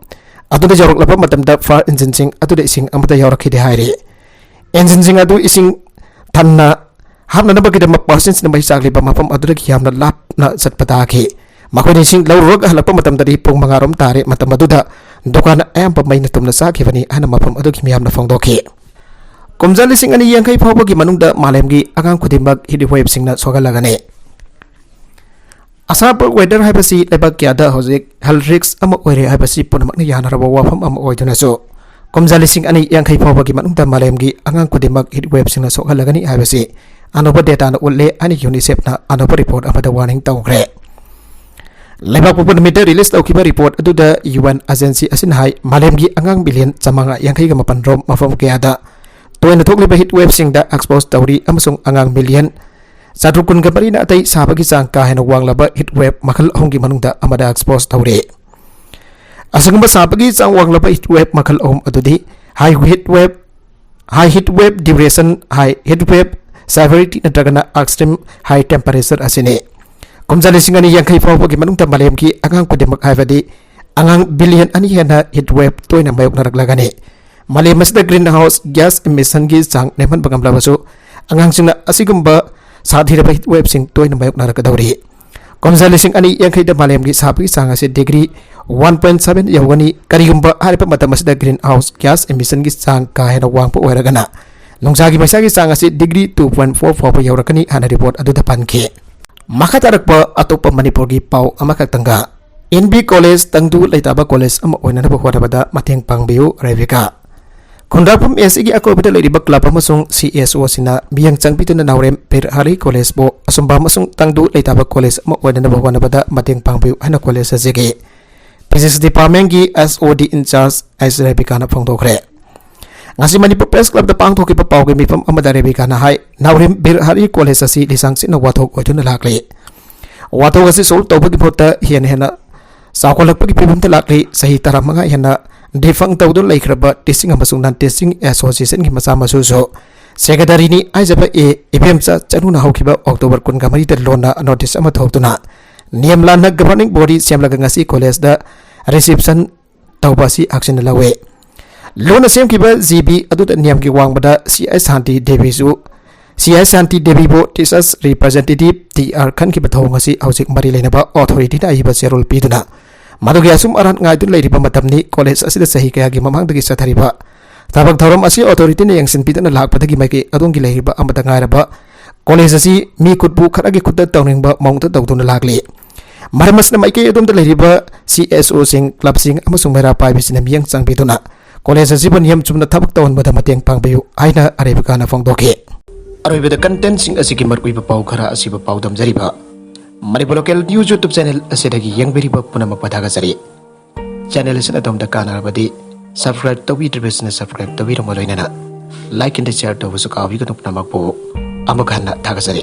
ꯑꯗꯨꯗ ꯌꯧꯔꯛꯂꯕ ꯃꯇꯝꯗ fire engineꯁꯤꯡ ꯑꯗꯨꯗ ꯏꯁꯤꯡ ꯑꯃꯠꯇ ꯌꯥꯎꯔꯛꯈꯤꯗꯦ ꯍꯥꯏꯔꯤ꯫ Engineꯁꯤꯡ ꯑꯗꯨ ꯏꯁꯤꯡ ꯊꯟꯅ ꯍꯥꯞꯅꯅꯕꯒꯤꯗꯃꯛ personelꯁꯤꯡꯅ ꯃꯩ ꯆꯥꯛꯂꯤꯕ ꯃꯐꯝ ꯑꯗꯨꯗꯒꯤ ꯌꯥꯝꯅ ꯂꯥꯞꯅ ꯆꯠꯄ ꯇꯥꯈꯤ꯫ ꯃꯈꯣꯏꯅ ꯏꯁꯤꯡ ꯂꯧꯔꯨꯔꯒ ꯍꯜꯂꯛꯄ ꯃꯇꯝꯗꯗꯤ ꯄꯨꯡ ꯃꯉꯥ ꯔꯣꯝ ꯇꯥꯔꯦ꯫ ꯃꯇꯝ ꯑꯗꯨꯗ ꯗꯨꯀꯥꯟ ꯑꯌꯥꯝꯕ ꯃꯩꯅ ꯇꯨꯝꯅ ꯆꯥꯛꯈꯤꯕꯅꯤ ꯍꯥꯏꯅ ꯃꯐꯝ ꯑꯗꯨꯒꯤ ꯃꯤꯌꯥꯝꯅ ꯐꯣꯡꯗꯣꯛꯈꯤ꯫ ꯀꯨꯝꯖꯥ ꯂꯤꯁꯤꯡ ꯑꯅꯤ ꯌꯥꯡꯈꯩ ꯐꯥꯎꯕꯒꯤ ꯃꯅꯨꯡꯗ ꯃꯥꯂꯦꯝꯒꯤ ꯑꯉꯥꯡ ꯈꯨꯗꯤꯡꯃꯛ heat waveꯁꯤꯡꯅ ꯁꯣꯛꯍꯜꯂꯒꯅꯤ꯫ ꯑꯁꯥꯝ weather ꯍꯥꯏꯕꯁꯤ ꯂꯩꯕꯥꯛ ꯀꯌꯥꯗ ꯍꯧꯖꯤꯛ health risk ꯑꯃ ꯑꯣꯏꯔꯦ ꯍꯥꯏꯕꯁꯤ ꯄꯨꯝꯅꯃꯛꯅ ꯌꯥꯅꯔꯕ ꯋꯥꯐꯝ ꯑꯃ ꯑꯣꯏꯗꯨꯅꯁꯨ, ꯀꯨꯝꯖꯥ ꯂꯤꯁꯤꯡ ꯑꯅꯤ ꯌꯥꯡꯈꯩ ꯐꯥꯎꯕꯒꯤ ꯃꯅꯨꯡꯗ ꯃꯥꯂꯦꯝꯒꯤ ꯑꯉꯥꯡ ꯈꯨꯗꯤꯡꯃꯛ heat waveꯁꯤꯡꯅ ꯁꯣꯛꯍꯜꯂꯒꯅꯤ ꯍꯥꯏꯕꯁꯤ ꯑꯅꯧꯕ dataꯅ ꯎꯠꯂꯦ ꯍꯥꯏꯅ UNICEFꯅ ꯑꯅꯧꯕ report ꯑꯃꯗ warning ꯇꯧꯈ꯭ꯔꯦ꯫ ꯂꯩꯕꯥꯛ ꯄꯨꯝꯕ ꯅꯨꯃꯤꯠꯇ release ꯇꯧꯈꯤꯕ report ꯑꯗꯨꯗ UN agency ꯑꯁꯤꯅ ꯍꯥꯏ, ꯃꯥꯂꯦꯝꯒꯤ ꯑꯉꯥꯡ ꯃꯤꯂꯤꯌꯟ ꯆꯥꯃꯉꯥ ꯌꯥꯡꯈꯩꯒ ꯃꯥꯄꯟ ꯔꯣꯝ ꯃꯐꯝ ꯀꯌꯥꯗ ꯇꯣꯏꯅ ꯊꯣꯛꯂꯤꯕ heat waveꯁꯤꯡꯗ expose ꯇꯧꯔꯤ ꯑꯃꯁꯨꯡ ꯑꯉꯥꯡ ꯃꯤꯂꯤꯌꯟ ꯆꯥꯇ꯭ꯔꯨꯛ ꯀꯨꯟꯒ ꯃꯔꯤꯅ ꯑꯇꯩ ꯁꯥꯕꯒꯤ ꯆꯥꯡ ꯀꯥ ꯍꯦꯟꯅ ꯋꯥꯡꯂꯕ heat wave ꯃꯈꯜ ꯑꯍꯨꯝꯒꯤ ꯃꯅꯨꯡꯗ ꯑꯃꯗ expose ꯇꯧꯔꯤ꯫ ꯑꯁꯤꯒꯨꯝꯕ ꯁꯥꯕꯒꯤ ꯆꯥꯡ ꯋꯥꯡꯂꯕ heat wave ꯃꯈꯜ ꯑꯍꯨꯝ ꯑꯗꯨꯗꯤ high heat wave, high heat wave duration, high heat wave severity ꯅꯠꯇ꯭ꯔꯒꯅ extreme high temperature ꯑꯁꯤꯅꯤ꯫ ꯀꯨꯝꯖꯥ ꯂꯤꯁꯤꯡ ꯑꯅꯤ ꯌꯥꯡꯈꯩ ꯐꯥꯎꯕꯒꯤ ꯃꯅꯨꯡꯗ ꯃꯥꯂꯦꯝꯒꯤ ꯑꯉꯥꯡ ꯈꯨꯗꯤꯡꯃꯛ, ꯍꯥꯏꯕꯗꯤ ꯑꯉꯥꯡ ꯕꯤꯂꯤꯌꯟ ꯑꯅꯤ ꯍꯦꯟꯅ heat wave ꯇꯣꯏꯅ ꯃꯥꯌꯣꯛꯅꯔꯛꯂꯒꯅꯤ꯫ ꯃꯥꯂꯦꯝ ꯑꯁꯤꯗ greenhouse gas emissionꯒꯤ ꯆꯥꯡ ꯅꯦꯝꯍꯟꯕ ꯉꯝꯂꯕꯁꯨ, ꯑꯉꯥꯡꯁꯤꯡꯅ ꯑꯁꯤꯒꯨꯝꯕ ꯁꯥꯊꯤꯔꯕ heat waveꯁꯤꯡ ꯇꯣꯏꯅ ꯃꯥꯌꯣꯛꯅꯔꯛꯀꯗꯧꯔꯤ꯫ ꯀꯨꯝꯖꯥ ꯂꯤꯁꯤꯡ ꯑꯅꯤ ꯌꯥꯡꯈꯩꯗ ꯃꯥꯂꯦꯝꯒꯤ ꯁꯥꯕꯒꯤ ꯆꯥꯡ ꯑꯁꯤ ꯗꯤꯒ꯭ꯔꯤ ꯋꯥꯟ ꯄꯣꯏꯟ ꯁꯚꯦꯟ ꯌꯧꯒꯅꯤ꯫ ꯀꯔꯤꯒꯨꯝꯕ ꯍꯥꯏꯔꯤꯕ ꯃꯇꯝ ꯑꯁꯤꯗ ꯒ꯭ꯔꯤꯟ ꯍꯥꯎꯁ ꯒ꯭ꯌꯥꯁ ꯏꯃꯤꯁꯟꯒꯤ ꯆꯥꯡ ꯀꯥ ꯍꯦꯟꯅ ꯋꯥꯡꯕ ꯑꯣꯏꯔꯒꯅ ꯅꯨꯡꯁꯥꯒꯤ ꯃꯩꯁꯥꯒꯤ ꯆꯥꯡ ꯑꯁꯤ ꯗꯤꯒ꯭ꯔꯤ ꯇꯨ ꯄꯣꯏꯟ ꯐꯣꯔ ꯐꯥꯎꯕ ꯌꯧꯔꯛꯀꯅꯤ ꯍꯥꯏꯅ ꯔꯤꯄꯣꯔꯠ ꯑꯗꯨꯗ ꯄꯟꯈꯤ꯫ ꯃꯈꯥ ꯇꯥꯔꯛꯄ ꯑꯇꯣꯞꯄ ꯃꯅꯤꯄꯨꯔꯒꯤ ꯄꯥꯎ ꯑꯃꯈꯛꯇꯪꯒ, ꯑꯦꯟ ꯕꯤ ꯀꯣꯂꯦꯖ ꯇꯪꯗꯨ ꯂꯩꯇꯥꯕ ꯀꯣꯂꯦꯖ ꯑꯃ ꯑꯣꯏꯅꯅꯕ ꯍꯣꯠꯅꯕꯗ ꯃꯇꯦꯡ ꯄꯥꯡꯕꯤꯌꯨ ꯔꯦꯕꯤꯀꯥ꯫ ꯈꯨꯟꯗ꯭ꯔꯥꯛꯄꯝ ꯑꯦꯁ ꯁꯤꯒꯤ ꯑꯀꯣꯏꯕꯗ ꯂꯩꯔꯤꯕ ꯀ꯭ꯂꯕ ꯑꯃꯁꯨꯡ ꯁꯤ ꯑꯦꯁ ꯑꯣꯁꯤꯡꯅ ꯃꯤꯠꯌꯦꯡ ꯆꯪꯕꯤꯗꯨꯅ ꯅꯥꯎꯔꯦꯝ ꯕꯤꯔ ꯍꯔꯤ ꯀꯣꯂꯦꯖꯄꯨ ꯑꯁꯨꯝꯕ ꯑꯃꯁꯨꯡ ꯇꯪꯗꯨ ꯂꯩꯇꯥꯕ ꯀꯣꯂꯦꯖ ꯑꯃ ꯑꯣꯏꯅꯅꯕ ꯍꯣꯠꯅꯕꯗ ꯃꯇꯦꯡ ꯄꯥꯡꯕꯤꯌꯨ ꯍꯥꯏꯅ ꯀꯣꯂꯦꯖ ꯑꯁꯤꯒꯤ ꯐꯤꯖꯤꯛꯁ ꯗꯤꯄꯥꯔꯠꯃꯦꯟꯒꯤ ꯑꯦꯁ ꯑꯣ ꯗꯤ ꯏꯟꯆꯥꯔꯖ ꯑꯩꯁ ꯔꯦꯕꯤꯀꯥꯅ ꯐꯣꯡꯗꯣꯛꯈ꯭ꯔꯦ꯫ ꯉꯁꯤ ꯃꯅꯤꯄꯨꯔ ꯄ꯭ꯔꯦꯁ ꯀ꯭ꯂꯕꯇ ꯄꯥꯡꯊꯣꯛꯈꯤꯕ ꯄꯥꯎꯒꯤ ꯃꯤꯐꯝ ꯑꯃꯗ ꯔꯦꯕꯤꯀꯥꯅ ꯍꯥꯏ, ꯅꯥꯎꯔꯦꯝ ꯕꯤꯔ ꯍꯔꯤ ꯀꯣꯂꯦꯖ ꯑꯁꯤ ꯂꯤꯁꯥꯡ ꯁꯤꯠꯅ ꯋꯥꯊꯣꯛ ꯑꯣꯏꯗꯨꯅ ꯂꯥꯛꯂꯤ꯫ ꯋꯥꯊꯣꯛ ꯑꯁꯤ ꯁꯣꯜꯕ ꯇꯧꯕꯒꯤ ꯃꯍꯨꯠꯇ ꯍꯦꯟꯅ ꯍꯦꯟꯅ ꯆꯥꯎꯈꯠꯂꯛꯄꯒꯤ ꯐꯤꯕꯝꯗ ꯂꯥꯛꯂꯤ꯫ ꯆꯍꯤ ꯇꯔꯥꯃꯉꯥ ꯍꯦꯟꯅ ꯗꯤꯐꯪ ꯇꯧꯗꯨꯅ ꯂꯩꯈ꯭ꯔꯕ ꯇꯤꯆꯤꯡ ꯑꯃꯁꯨꯡ ꯅꯟ ꯇꯤꯆꯤꯡ ꯑꯦꯁꯣꯁꯤꯌꯦꯁꯟꯒꯤ ꯃꯆꯥ ꯃꯁꯨꯁꯨ ꯁꯦꯀ꯭ꯔꯦꯇꯔꯤꯅꯤ ꯍꯥꯏꯖꯕ ꯑꯦ ꯏꯕꯦꯝꯆꯥ ꯆꯅꯨꯅ ꯍꯧꯈꯤꯕ ꯑꯣꯛꯇꯣꯕꯔ ꯀꯨꯟꯒ ꯃꯔꯤꯗ ꯂꯣꯟꯅ ꯅꯣꯇꯤꯁ ꯑꯃ ꯊꯣꯛꯇꯨꯅ ꯅꯤꯌꯝ ꯂꯥꯟꯅ ꯒꯚꯔꯅꯤꯡ ꯕꯣꯗꯤ ꯁꯦꯝꯂꯒ ꯉꯁꯤ ꯀꯣꯂꯦꯖꯇ ꯔꯤꯁꯤꯞꯁꯟ ꯇꯧꯕ ꯑꯁꯤ ꯍꯛꯆꯤꯟꯅ ꯂꯧꯏ꯫ ꯂꯣꯟꯅ ꯁꯦꯝꯈꯤꯕ ꯖꯤ ꯕꯤ ꯑꯗꯨꯗ ꯅꯤꯌꯝꯒꯤ ꯋꯥꯡꯃꯗ ꯁꯤ ꯑꯩꯆ ꯁꯥꯟꯇꯤ ꯗꯦꯕꯤꯁꯨ, ꯁꯤ ꯑꯩꯆ ꯁꯥꯟꯇꯤ ꯗꯦꯕꯤꯕꯨ ꯇꯤꯆꯔꯁ ꯔꯤꯄ꯭ꯔꯖꯦꯟꯇꯦꯇꯤꯚ ꯇꯤ ꯑꯥꯔ ꯈꯟꯈꯤꯕ ꯊꯧꯑꯣꯡ ꯑꯁꯤ ꯍꯧꯖꯤꯛ ꯃꯔꯤ ꯂꯩꯅꯕ ꯑꯣꯊꯣꯔꯤꯇꯤꯅ ꯑꯏꯕ ꯆꯦꯔꯣꯜ ꯄꯤꯗꯨꯅ ꯃꯗꯨꯒꯤ ꯑꯆꯨꯝ ꯑꯔꯥꯟ ꯉꯥꯏꯗꯨꯅ ꯂꯩꯔꯤꯕ ꯃꯇꯝꯅꯤ꯫ ꯀꯣꯂꯦꯖ ꯑꯁꯤꯗ ꯆꯍꯤ ꯀꯌꯥꯒꯤ ꯃꯃꯥꯡꯗꯒꯤ ꯆꯠꯊꯔꯤꯕ ꯊꯕꯛ ꯊꯧꯔꯝ ꯑꯁꯤ ꯑꯣꯊꯣꯔꯤꯇꯤꯅ ꯌꯦꯡꯁꯤꯟꯕꯤꯗꯨꯅ ꯂꯥꯛꯄꯗꯒꯤ ꯃꯥꯏꯀꯩ ꯑꯗꯣꯝꯒꯤ ꯂꯩꯔꯤꯕ ꯑꯃꯠꯇ ꯉꯥꯏꯔꯕ ꯀꯣꯂꯦꯖ ꯑꯁꯤ ꯃꯤ ꯈꯨꯠꯄꯨ ꯈꯔꯒꯤ ꯈꯨꯠꯇ ꯇꯧꯅꯤꯡꯕ ꯃꯑꯣꯡꯗ ꯇꯧꯗꯨꯅ ꯂꯥꯛꯂꯤ꯫ ꯃꯔꯝ ꯑꯁꯤꯅ ꯃꯥꯏꯀꯩ ꯑꯗꯣꯝꯗ ꯂꯩꯔꯤꯕ ꯁꯤ ꯑꯦꯁ ꯑꯣꯁꯤꯡ, ꯀ꯭ꯂꯕꯁꯤꯡ ꯑꯃꯁꯨꯡ ꯃꯩꯔꯥ ꯄꯥꯏꯕꯤꯁꯤꯡꯅ ꯃꯤꯠꯌꯦꯡ ꯆꯪꯕꯤꯗꯨꯅ ꯀꯣꯂꯦꯖ ꯑꯁꯤꯕꯨ ꯅꯤꯌꯝ ꯆꯨꯝꯅ ꯊꯕꯛ ꯇꯧꯍꯟꯕꯗ ꯃꯇꯦꯡ ꯄꯥꯡꯕꯤꯌꯨ ꯍꯥꯏꯅ ꯑꯔꯦꯕꯤꯀꯥꯅ ꯐꯣꯡꯗꯣꯛꯈꯤ꯫ ꯑꯔꯣꯏꯕꯗ ꯀꯟꯇꯦꯟꯁꯤꯡ ꯑꯁꯤꯒꯤ ꯃꯔꯨꯑꯣꯏꯕ ꯄꯥꯎ ꯈꯔ ꯑꯁꯤꯕꯨ ꯄꯥꯎꯗꯝꯖꯔꯤꯕ Manipur local news YouTube channel ꯑꯁꯤꯗꯒꯤ ꯌꯦꯡꯕꯤꯔꯤꯕ ꯄꯨꯝꯅꯃꯛꯄꯨ ꯊꯥꯒꯠꯆꯔꯤ꯫ ꯆꯦꯅꯦꯜ ꯑꯁꯤꯅ ꯑꯗꯣꯝꯗ ꯀꯥꯟꯅꯔꯕꯗꯤ ꯁꯕꯁꯀ꯭ꯔꯥꯏꯕ ꯇꯧꯕꯤꯗ꯭ꯔꯤꯕꯁꯤꯡꯅ ꯁꯕꯁꯀ꯭ꯔꯥꯏꯕ ꯇꯧꯕꯤꯔꯝꯕ ꯂꯣꯏꯅꯅ ꯂꯥꯏꯛ ꯑꯦꯟ ꯁꯤꯌꯔ ꯇꯧꯕꯁꯨ ꯀꯥꯎꯕꯤꯒꯅꯨ꯫ ꯄꯨꯝꯅꯃꯛꯄꯨ ꯑꯃꯨꯛ ꯍꯟꯅ ꯊꯥꯒꯠꯆꯔꯤ꯫